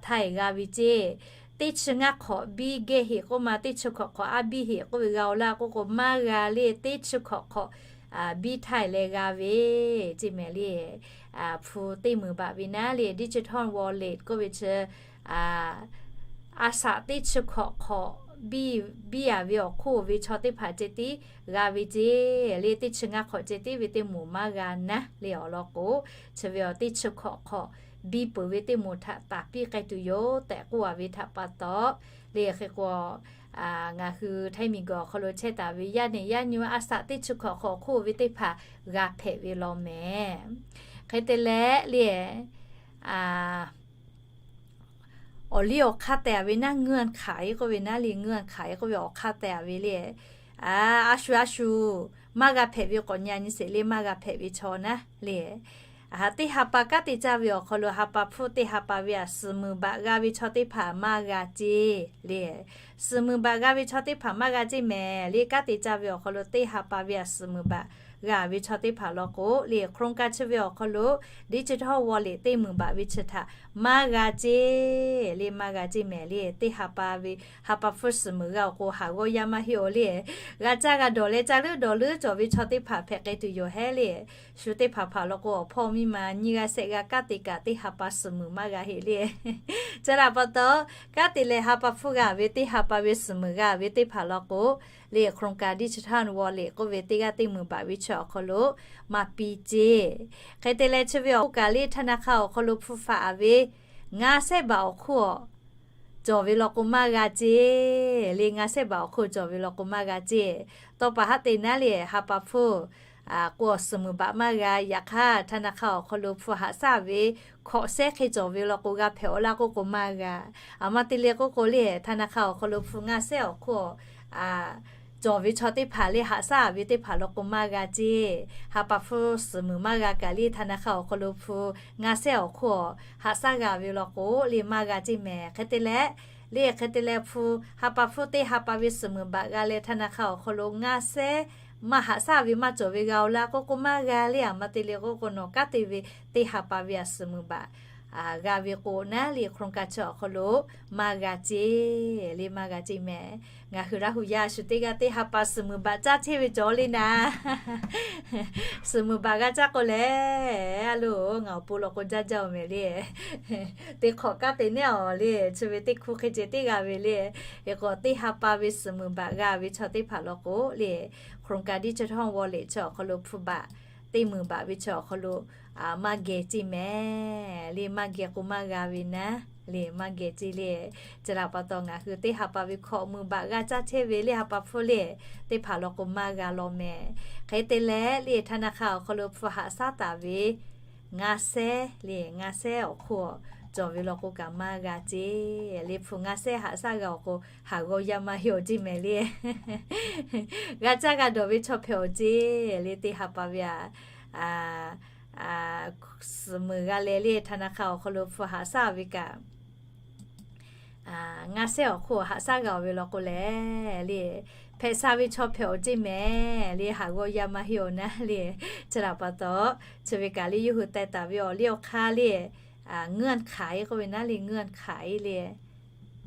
htaiˍ g'a ve ceˇ. Teˇ chi ngaˇ hk'awꞈ biˇ geh heꞈ k'oˆ ma, teˇ chi hkawꞈ hk'awꞈ a biˇ heꞈ k'oˆ ve g'a-o laˇ k'oˆ k'o maˇ g'a le. Teˇ chi hkawꞈ hk'awꞈ biˇ htaiˍ leh g'a ve ceˇ mehˍ le. Hpu teˇ meunˍ baꞈ ve naˉ le, digital wallet k'oˆ ve chi a shaꞈ teˇ chi hkawꞈ hk'awꞈ biˇ, biˇ a ve awˬ hk'oˆ ve chaw teˇ hpaˍ ceh tiˉ g'a ve ceˇ le. Teˇ chi ngaˇ hk'awꞈ ceh tiˉ ve teˇ moˍ maˇ g'a naˉ le. Awˬ lawn k'o, chi ve awˬ teˇ chi hkawꞈ hk'awꞈ biˇ peuˬ ve teˇ moˍ htaꞈ taˍ piˇ k'ai tuˬ yoˬ tehꞈ k'oˆ a ve htaꞈ pa taw le. Hk'e k'o, ngaˬ hui htaiˇ miˬ guiˬ awˬ hk'aw lo chehˇ taˍ ve yaˇ nehˬ yaˇ nyi a shaꞈ teˇ chi hkawꞈ hk'awꞈ awˬ hk'oˆ ve teˇ hpaˍ g'a hpehꞈ ve law mehˍ. Hk'e te leh le, awˬ liˇ awˬ hk'aˇ teh a ve naˉ, เงื่อนไข k'oˆ ve naˉ le, เงื่อนไข k'oˆ ve awˬ hk'aˇ teh a ve le. A shu a shu maˇ g'a hpehꞈ ve k'awꞈ nyi a nyi sheˍ le, maˇ g'a hpehꞈ ve chaw naˉ le. Teˇ ha pa kanˉ te caˇ ve awˬ hk'aw lo ha pa hpfuhˇ teˇ ha pa ve a suhˍ muiˬ baꞈ g'a ve chaw teˇ hpaˍ maˇ g'a ceˇ le. Suhˍ muiˬ baꞈ g'a ve chaw teˇ hpaˍ maˇ g'a ceˇ mehˍ le. Kanˉ te caˇ ve awˬ hk'aw lo teˇ ha pa ve a suhˍ muiˬ baꞈ g'a ve chaw teˇ hpaˍ law k'o le, โครงการ chi ve awˬ hk'aw lo digital wallet teˇ meunˍ baꞈ ve chi htaꞈ maˇ g'a ceˇ le, maˇ g'a ceˇ mehˍ le. Teˇ ha pa ve ha pa hpfuhˇ suhˍ muiˬ g'a awˬ k'o haˍ g'awˇ yaˇ maˇ heˆ-oˬ le. G'a caˇ g'a dawˬ leh caˇ leuˉ dawˬ leuˉ cawˬ ve chaw teˇ hpaˍ hpehꞈ k'ai tuˬ yoˬ hehˉ le. Shu teˇ hpaˍ hpaˍ law k'o awˬ hpawˇ miˇ ma nyiˇ g'aˇ shehˆ g'aˇ kanˉ te kaꞈ teˇ ha pa suhˍ muiˬ maˇ g'a heˆ le. Chi htaꞈ pa taw, kanˉ te leh ha pa hpfuhˇ g'a ve teˇ ha pa ve suhˍ muiˬ g'a ve teˇ hpaˍ law k'o le, โครงการ digital wallet k'oˆ ve teˇ g'aˇ teˇ meunˍ baꞈ ve chi awˬ hk'aw lo maˇ piˇ ceˇ. Hk'e te leh chi ve awˬ hk'oˆ kaꞈ le ธนาคาร awˬ hk'aw lo hpfuhˇ faˍ a ve ngaˇ sehˉ baꞈ awˬ hk'oˆ cawˬ ve law k'o maˇ g'a ceˇ le. Ngaˇ sehˉ baꞈ awˬ hk'oˆ cawˬ ve law k'o maˇ g'a ceˇ. Tawˇ pa haˉ te naˉ le, ha pa hpfuhˇ k'o awˬ suhˍ muiˬ baꞈ maˇ g'a. Yaꞈ hk'aˇ ธนาคาร awˬ hk'aw lo hpfuhˇ haꞈ shaˉ ve hkawꞈ sehˉ hk'e cawˬ ve law k'o g'a hpehꞈ-aw laˇ k'oˆ k'o maˇ g'a. A ma te le k'oˆ k'o le, ธนาคาร awˬ hk'aw lo hpfuhˇ ngaˇ sehˉ awˬ hk'oˆ cawˬ ve chaw teˇ hpaˍ le, haꞈ shaˉ ve teˇ hpaˍ law k'o maˇ g'a ceˇ. Ha pa hpfuhˇ suhˍ muiˬ maˇ g'a kaꞈ le, ธนาคาร awˬ hk'aw lo hpfuhˇ ngaˇ sehˉ awˬ hk'oˆ haꞈ shaˉ g'a ve law k'o le maˇ g'a ceˇ mehˍ. Hk'e te leh le, hk'e te leh hpfuhˇ ha pa hpfuhˇ teˇ ha pa ve suhˍ muiˬ baꞈ g'a leh ธนาคาร awˬ hk'aw lo ngaˇ sehˉ maˇ haꞈ shaˉ ve maˇ cawˬ ve g'a-o laˇ k'oˆ k'o maˇ g'a le. A ma te le k'oˆ k'o nawˬ kanˉ te ve teˇ ha pa ve a suhˍ muiˬ baꞈ g'a ve k'o naˉ le, โครงการ chi awˬ hk'aw lo maˇ g'a ceˇ le, maˇ g'a ceˇ mehˍ. Ngaˬ hui Laˇ hu yaˇ shu teˇ g'aˇ teˇ ha pa suhˍ muiˬ baꞈ caˇ chehˇ ve cawˬ le naˍ. Suhˍ muiˬ baꞈ g'a caˇ k'o lehˬ, a loˬ ngaˬ awˬ pon law k'o jaˇ jaˇ-oˬ mehˍ le. Teˇ hk'awꞈ kanˉ te neˉ-aˬ le, chi ve teˇ hkuˇ hk'e ceh teˇ g'a ve le. Hk'e k'o teˇ ha pa ve suhˍ muiˬ baꞈ g'a ve chaw teˇ hpaˍ law k'o le, โครงการ ดิจิทัลวอลเล็ต chi awˬ hk'aw lo hpfuhˇ baꞈ teˇ meunˍ baꞈ ve chi awˬ hk'aw lo maˇ geh ceˇ mehˍ le. Maˇ geh k'o maˇ g'a ve naˉ le, maˇ geh ceˇ le. Chi htaꞈ pa taw ngaˬ hui teˇ ha pa ve hkawꞈ muiˬ baꞈ g'a caˇ chehˇ ve le, ha pa hpfuhˇ le teˇ hpaˍ law k'o maˇ g'a law mehˍ. Hk'e te leh le ธนาคาร awˬ hk'aw lo hpfuhˇ haꞈ shaˉ taˍ ve ngaˇ sehˉ le, ngaˇ sehˉ awˬ hk'oˆ cawˬ ve law k'o kaꞈ maˇ g'a ceˇ le. Hpfuhˇ ngaˇ sehˉ haꞈ shaˉ g'a awˬ k'o haˍ g'awˇ yaˇ maˇ heˆ-aw ceˇ mehˍ le. G'a caˇ g'a dawˬ ve chaw hpehꞈ-aw ceˇ le. Teˇ ha pa ve a suhˍ muiˬ g'a leh le ธนาคาร awˬ hk'aw lo hpfuhˇ haꞈ shaˉ ve kaꞈ ngaˇ sehˉ awˬ hk'oˆ haꞈ shaˉ g'a-oˬ ve law k'o lehˬ le, hpehꞈ sha ve chaw hpehꞈ-aw ceˇ mehˍ le. Haˍ g'awˇ yaˇ maˇ heˆ-aw naˉ le. Chi htaꞈ pa taw chi ve kaꞈ le yawˇ hui teh taˍ ve awˬ liˇ awˬ hk'aˇ le, เงื่อนไข k'oˆ ve naˉ le, เงื่อนไข le.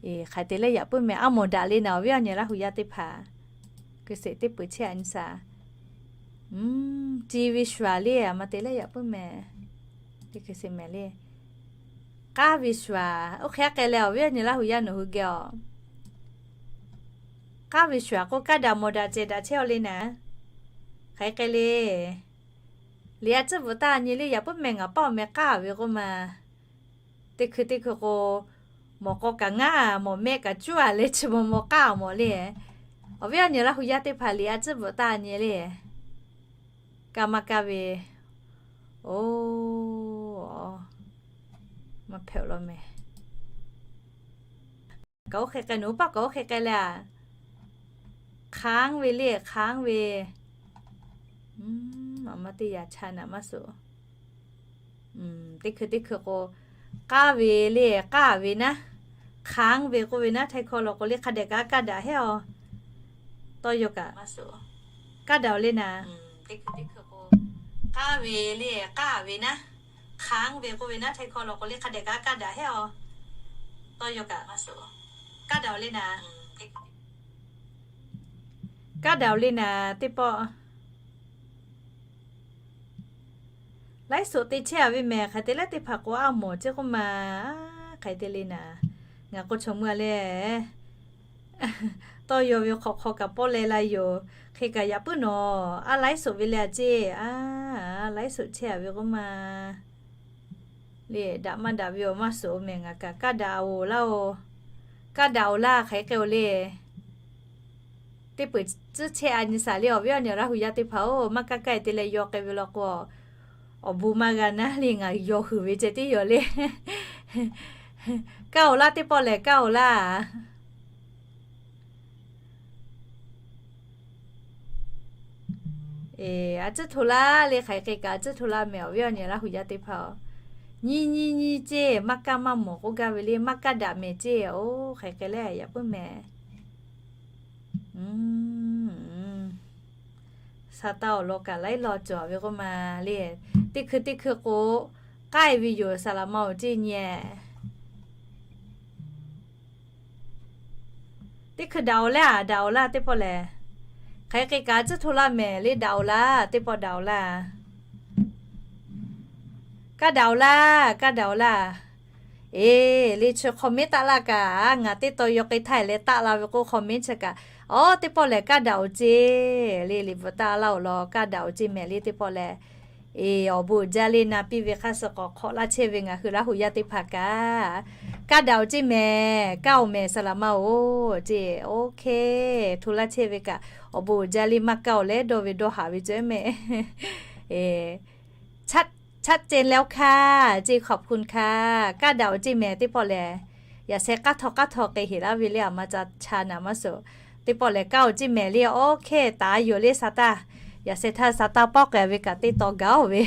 Hk'aˬ te leh yaꞈ puiˉ mehˍ, a mawˬ daꞈ le naˍ awˬ viˉ awˬ nyi Laˇ hu yaˇ teˇ hpaˍ. Hkui sheˍ teˇ peuˬ chehˇ a nyi shaˍ. Ci ve shuaˍ le, a ma te leh yaꞈ puiˉ mehˍ. Teˇ hkui sheˍ mehˍ le. K'aˉ ve shuaˍ oˇ hk'e k'ai leh awˬ viˉ awˬ nyi Laˇ hu yaˇ nawˬ hui geh-aˬ. K'aˉ ve shuaˍ k'o kaˇ daꞈ mawˬ daꞈ cehˬ daꞈ chehˇ-aw le naˍ. Hk'aˬ hk'e k'ai le. Liꞈ a tcuhˉ bvuhꞈ taˇ nyi le, yaꞈ puiˉ mehˍ ngaˬ paˇ awˬ meh k'aˉ ve k'oˆ ma. Teˇ hkui teˇ hkui k'o, mawˬ k'aw kaꞈ ngaˇ, mawˬ mehˆ kaꞈ cuˉ-a leh chi mawˬ mawˬ k'aˉ mawˬ le. Awˬ viˉ awˬ nyi Laˇ hu yaˇ teˇ hpaˍ liꞈ a tcuhˉ bvuhꞈ taˇ nyi le. Kaˇ maˇ kaˇ ve. Oˬ, maˇ hpehꞈ-aˬ law mehˍ. Kaꞈ oˇ hk'e k'ai, nawˬ hui paˇ kaꞈ oˇ hk'e k'ai leh a. Hk'aˉ ve le, hk'aˉ ve. A ma teˇ yaꞈ cha naˍ maˇ suh. Teˇ hkui teˇ hkui k'o, k'aˉ ve le, k'aˉ ve naˉ. Hk'aˉ ve k'oˆ ve naˉ, htaiˇ hkawˇ law k'o le hk'a dehꞈ kaꞈ kaˇ daꞈ hehˉ-aˬ. Tawˇ yaw kaꞈ kaˇ daꞈ-aˬ le naˍ. Teˇ hkui teˇ hkui k'o, K'aˉ ve le, k'aˉ ve naˉ, hk'aˉ ve k'oˆ ve naˉ, htaiˇ hkawˇ law k'o le, hk'a dehꞈ kaꞈ kaˇ daꞈ heˆ aˬ. Tawˇ yaw kaꞈ maˇ suhˍ. Kaˇ daꞈ-oˬ le naˍ. Kaˇ daꞈ-oˬ le naˍ teˇ pawˆ. Laiˉ suhˍ te chehˇ a ve mehˍ, hk'aˬ hk'e te leh teˇ hpaˍ k'o a mawˬ ceˇ k'oˆ ma. Hk'aˬ hk'e te le naˍ, ngaˬ k'o chaw mui a le, tawˇ yaw ve hk'awꞈ hk'aw kaꞈ pawˆ leh la yoˬ. Hk'e kaꞈ yaꞈ puiˉ nawˬ a laiˉ suhˍ ve le a ceˇ a, laiˉ suhˍ chehˇ a ve k'oˆ ma. Le daꞈ maˇ daꞈ ve awˬ maˇ suhˍ-oˬ mehˍ, ngaˬ kaꞈ kaˇ daꞈ-oˬ laˇ-oˬ. Kaˇ daꞈ-oˬ laˇ, hk'aˬ hk'e k'o le. Teˇ peuˬ tcuhˉ chehˇ a nyi shaˍ le awˬ viˉ awˬ nyi Laˇ huˍ yaˇ teˇ hpaˍ-oˬ, maˇ kaˇ kaˇ-e te leh yaw k'ai ve law k'o, awˬ bon maˇ g'a naˉ le, ngaˬ yaw huiˍ ve ceh tiˉ yaw le. Kaˇ-oˬ laˇ teˇ pawˆ lehˬ, kaˇ-oˬ laˇ. Eˬ, a tcuhˉ hto laˇ le, hk'aˬ hk'e kaꞈ a tcuhˉ hto laˇ mehˍ awˬ viˉ awˬ nyi Laˇ huˍ yaˇ teˇ hpaˍ-oˬ. Nyi nyi nyi ceˇ, maˇ kaˇ maˇ mawˬ k'oˆ gaˇ ve le, maˇ kaˇ daꞈ mehˍ ceˇ, oˇ hk'aˬ hk'e le yaꞈ puiˉ mehˍ. Saˍtanˍ awˬ lawn kaꞈ laiˉ law cawˬ ve k'oˆ ma le. Teˇ hkui teˇ hkui k'o, k'ai ve yoˬ saˍ laˍ ma-oˬ ceˇ nyi-e. Teˇ hkui daꞈ-oˬ laˇ, daꞈ-oˬ laˇ teˇ pawˆ lehˬ. Hk'aˬ hk'e kaꞈ tcuhˉ hto laˇ mehˍ le, daꞈ-oˬ laˇ teˇ pawˆ, daꞈ-oˬ laˇ. Kaˇ daꞈ-oˬ laˇ, kaˇ daꞈ-oˬ laˇ. Eˬ, le chi hk'aw mehˉ taˆ laˇ kaꞈ, ngaˬ teˇ taw yaw k'ai htaˇ leh taˆ la ve k'o, hk'aw mehˉ chi kaꞈ, awˬ teˇ pawˆ lehˬ kaˇ daꞈ-oˬ ceˇ le, liꞈ bvuhꞈ taˆ laˇ-oˬ law, kaˇ daꞈ-oˬ ceˇ mehˍ le teˇ pawˆ lehˬ. Eˬ, awˬ bon uiˍ jaˇ le, na piˇ ve hk'aˇ suh k'awꞈ hk'awꞈ laˇ chehˇ ve ngaˬ hui Laˇ huˍ yaˇ teˇ hpaˍ kaꞈ, kaˇ daꞈ-oˬ ceˇ mehˍ, kaˇ-oˬ mehˍ saˍ laˍ ma-oˬ ceˇ, OK, hto laˇ chehˇ ve kaꞈ, awˬ bon uiˍ jaˇ le, maˇ kaˇ-oˬ leh dawˇ ve dawˇ haˍ ve cawˬ mehˍ. Eˬ, ชัดเจนแล้วค่ะ ceˇ ขอบคุณค่ะ kaˇ daꞈ-oˬ ceˇ mehˍ teˇ pawˆ lehˬ. Yaꞈ sheh k'aˉ htaw k'aˉ htaw k'ai heˍ laˇ ve le, aˬ ma ca cha naˍ maˇ suhˍ. Teˇ pawˆ lehˬ kaˇ-oˬ ceˇ mehˍ le, OK, taˍ yoˬ le Saˍtanˍ. Yaꞈ sheh htaˇ Saˍtanˍ pawˆ k'ai ve kaꞈ teˇ taw gaˬ-oˬ ve,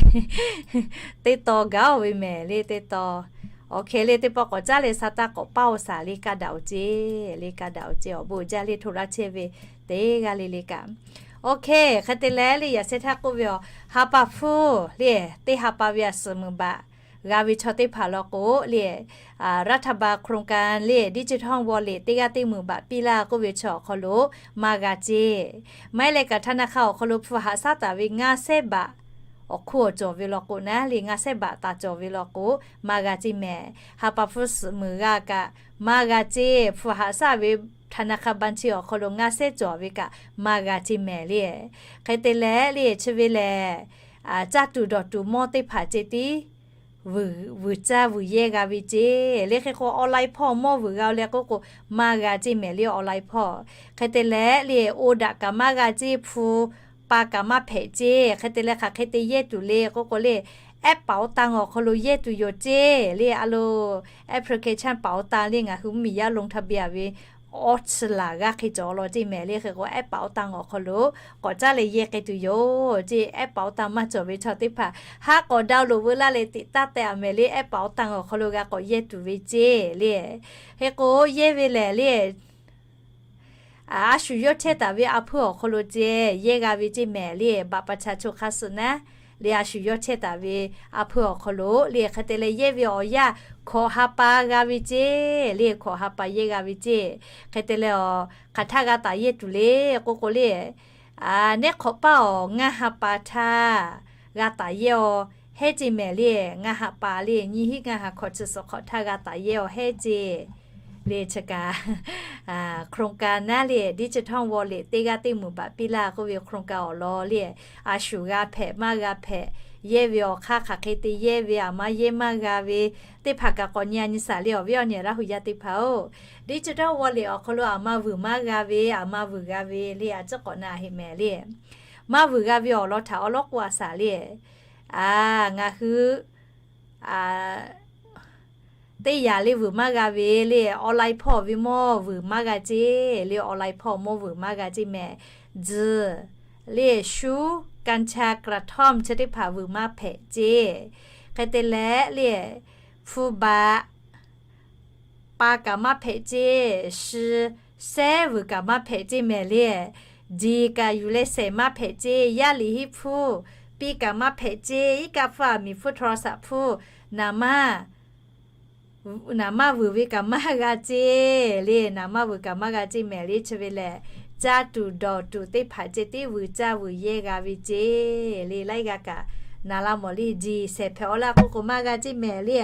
teˇ taw gaˬ-oˬ ve mehˍ le teˇ taw. OK le, teˇ pawˆ k'awꞈ caˉ leh Saˍtanˍ k'awꞈ paˇ-oˬ shaˍ le, kaˇ daꞈ-oˬ ceˇ le, kaˇ daꞈ-oˬ ceˇ, awˬ bon uiˍ jaˇ le, hto laˇ chehˇ ve teˇ g'aˇ le le kaꞈ. OK, hk'e te leh le yaꞈ sheh htaˇ k'oˆ ve awˬ, ha pa hpfuhˇ le, teˇ ha pa ve a suhˍ meuˍ baꞈ g'a ve chaw teˇ hpaˍ law k'o le, รัฐบาล โครงการ le digital wallet teˇ g'aˇ teˇ meuˍ baꞈ piˇ laˇ k'oˆ ve chi awˬ hk'aw lo maˇ g'a ceˇ. Maˇ heˆ leh kaꞈ ธนาคาร awˬ hk'aw lo hpu haꞈ shaˉ taˍ ve ngaˇ shehˉ baꞈ awˬ hkuˇ awˬ cawˬ ve law k'o naˉ le, ngaˇ shehˉ baꞈ taˍ cawˬ ve law k'o, maˇ g'a ceˇ mehˍ. Ha pa hpfuhˇ suhˍ meuˍ g'a kaꞈ maˇ g'a ceˇ. Hpu haꞈ shaˉ ve ธนาคาร บัญชี awˬ hk'aw lo ngaˇ shehˉ cawˬ ve kaꞈ maˇ g'a ceˇ mehˍ le. Hk'e te leh le chi ve lehˬ, caˇ tuˬ dawˬ tuˬ mawˇ teˇ hpaˍ ceˇ tiˉ vuiˬ caˇ vuiˬ yehˇ g'a ve ceˇ le. Hk'e k'o online hpawˇ mawˇ vuiˬ g'a leh k'oˆ k'o, maˇ g'a ceˇ mehˍ le online hpawˇ. Hk'e te leh le oˇ daꞈ kaꞈ maˇ g'a ceˇ, hpu pa kaꞈ maˇ hpehꞈ ceˇ. Hk'e te leh hk'aˬ hk'e te yehˇ tuˬ le k'oˆ k'o le, แอปเป๋าตัง awˬ hk'aw lo yehˇ tuˬ yoˬ ceˇ le. A lo application เป๋าตัง le ngaˬ hui mvuhˇmiˬ yaˇ ลงทะเบียน ve awˇ chi laˬ g'aˇ hk'e cawˬ law ceˇ mehˍ le. Hk'e k'o แอปเป๋าตัง awˬ hk'aw lo k'awꞈ caˉ leh yehˇ k'ai tuˬ yoˬ ceˇ. แอปเป๋าตัง maˇ cawˬ ve chaw teˇ hpaˍ haˉ k'awꞈ ดาวน์โหลด veu laˇ leh tiꞈ taˇ teh a mehˍ le, แอปเป๋าตัง awˬ hk'aw lo g'a k'awꞈ yehˇ tuˬ ve ceˇ le. Hk'e k'o yehˇ ve lehˬ le, a shu yawˇ chehˇ taˍ ve a hpuiˇ awˬ hk'aw lo ceˇ yehˇ g'a ve ceˇ mehˍ le. บัตรประชาชน hk'a suh naˉ le, a shu yawˇ chehˇ taˍ ve a hpuiˇ awˬ hk'aw lo le. Hk'e te leh yehˇ ve awˬ yanˇ hkawꞈ ha pa g'a ve ceˇ le, hkawꞈ ha pa yehˇ g'a ve ceˇ. Hk'e te leh awˬ hk'aˬ htaˇ g'a taˍ yehˇ tuˬ le k'oˆ k'o le, neˉ hk'awꞈ paˇ awˬ ngaˇ ha pa htaˇ g'a taˍ yehˇ awˬ hehˉ ceˇ mehˍ le. Ngaˇ ha pa le, nyiˇ hinˉ ngaˇ ha hkawꞈ chi suhˍ hk'awꞈ htaˇ g'a taˍ yehˇ awˬ hehˉ ceˇ le. Chi kaꞈ โครงการ naˉ le, digital wallet teˇ g'aˇ teˇ meuˍ baꞈ piˇ laˇ k'oˆ ve โครงการ awˬ lawn le, a shu g'a hpehꞈ maˇ g'a hpehꞈ, yehˇ ve awˬ hk'aˇ hk'aˬ hk'e te yehˇ ve, aˬ ma yehˇ maˇ g'a ve teˇ hpaˍ kaꞈ k'awꞈ nyi a nyi shaˍ le awˬ viˉ awˬ nyi Laˇ huˍ yaˇ teˇ hpaˍ-oˬ. Digital wallet awˬ hk'aw lo aˬ ma vuiˬ maˇ g'a ve, aˬ ma vuiˬ g'a ve le, a ciˉ k'awꞈ na heˆ mehˍ le. Maˇ vuiˬ g'a ve awˬ lawn htaꞈ awˉ lawˉ k'oˆ a shaˍ le. Ngaˬ hui teˇ yanˇ le vuiˬ maˇ g'a ve le, online hpawˇ ve mawˇ vuiˬ maˇ g'a ceˇ le, online hpawˇ mawˇ vuiˬ maˇ g'a ceˇ mehˍ. Tzuhˬ le, shuˉ, กัญชา กระท่อม chi teˇ hpaˍ vuiˬ maˇ hpehꞈ ceˇ. Hk'e te leh le, hpu baꞈ pa kaꞈ maˇ hpehꞈ ceˇ, shi, sehˉ vuiˬ kaꞈ maˇ hpehꞈ ceˇ mehˍ le. Diˬ kaꞈ yuˬ leh shehˍ maˇ hpehꞈ ceˇ, yaˇ liꞈ hiˆ hpfuhˇ piˇ kaꞈ maˇ hpehꞈ ceˇ. Iˉ kaˆ hpfuhˇ aˬ miˍ hpfuhˇ โทรศัพท์ hpfuhˇ naˍ maˇ naˍ maˇ vuiˬ ve kaꞈ maˇ g'a ceˇ le. Naˍ maˇ vuiˬ kaꞈ maˇ g'a ceˇ mehˍ le. Chi ve lehˬ, caˇ tuˬ dawˬ tuˬ teˇ hpaˍ ceh tiˉ vuiˬ caˇ vuiˬ yehˇ g'a ve ceˇ le. Laiˉ g'aˇ kaꞈ naˍ la mawˬ le. Jiˬ shehˍ hpehꞈ awˬ laˇ k'oˆ k'o maˇ g'a ceˇ mehˍ le.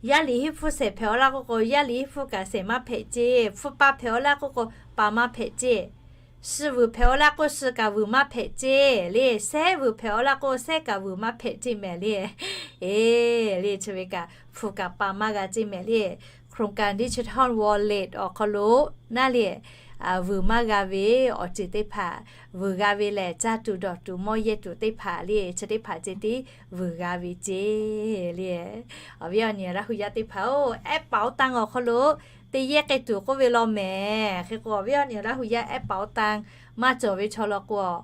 Yaˇ liꞈ hiˉ hpfuhˇ shehˍ hpehꞈ awˬ laˇ k'oˆ k'o, yaˇ liꞈ hiˉ hpfuhˇ kaꞈ shehˍ maˇ hpehꞈ ceˇ. Hpfuhˇ paˇ hpehꞈ awˬ laˇ k'oˆ k'o, paˍ maˇ hpehꞈ ceˇ. Suh vuiˬ hpehꞈ awˬ laˇ k'oˆ, suh kaꞈ vuiˬ maˇ hpehꞈ ceˇ le. Sehˉ vuiˬ hpehꞈ awˬ laˇ k'oˆ, sehˉ kaꞈ vuiˬ maˇ hpehꞈ ceˇ mehˍ le. E, le chi ve kaꞈ hpfuhˇ kaꞈ paˍ maˇ g'a ceˇ mehˍ le. โครงการ Digital Wallet awˬ hk'aw lo naˉ le, vuiˬ maˇ g'a ve awˬ ceuˬ teˇ hpaˍ vuiˬ g'a ve lehˬ, caˇ tuˬ dawˬ tuˬ mawˇ yehˇ tuˬ teˇ hpaˍ le, chi teˇ hpaˍ ceh tiˉ vuiˬ g'a ve ceˇ le. Awˬ viˉ awˬ nyi Laˇ hu yaˇ teˇ hpaˍ-oˬ, แอปเป๋าตัง awˬ hk'aw lo te yehˇ k'ai tuˬ k'oˆ ve law mehˍ. Hk'e k'o, awˬ viˉ awˬ nyi Laˇ hu yaˇ แอปเป๋าตัง maˇ cawˬ ve chaw law k'o,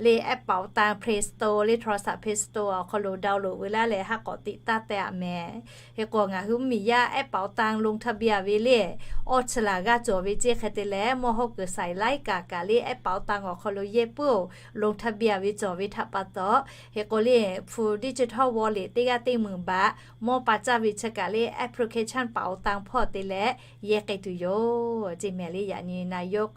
le แอปเป๋าตัง Play Store le โทรศัพท์ Play Store awˬ hk'aw lo download ve laˇ leh ha k'awꞈ tiꞈ taˇ teh-a mehˍ. Hk'e k'o, ngaˬ hui mvuhˇmiˬ yaˇ แอปเป๋าตัง ลงทะเบียน ve le, awˇ chi laˬ g'aˇ cawˬ ve ceˇ. Hk'e te leh, mawˇ hawˉ kuiˬ shaiˍ laiˉ kaꞈ kaꞈ le แอปเป๋าตัง awˬ hk'aw lo yehˇ puiˉ-oˬ, ลงทะเบียน ve cawˬ ve htaꞈ pa taw, hk'e k'o le, hpu digital wallet teˇ g'aˇ teˇ meunˍ baꞈ mawˇ pa caˇ ve chi kaꞈ le application เป๋าตัง hpawˇ te leh yehˇ k'ai tuˬ yoˬ ceˇ mehˍ le. Yaꞈ nyi นายก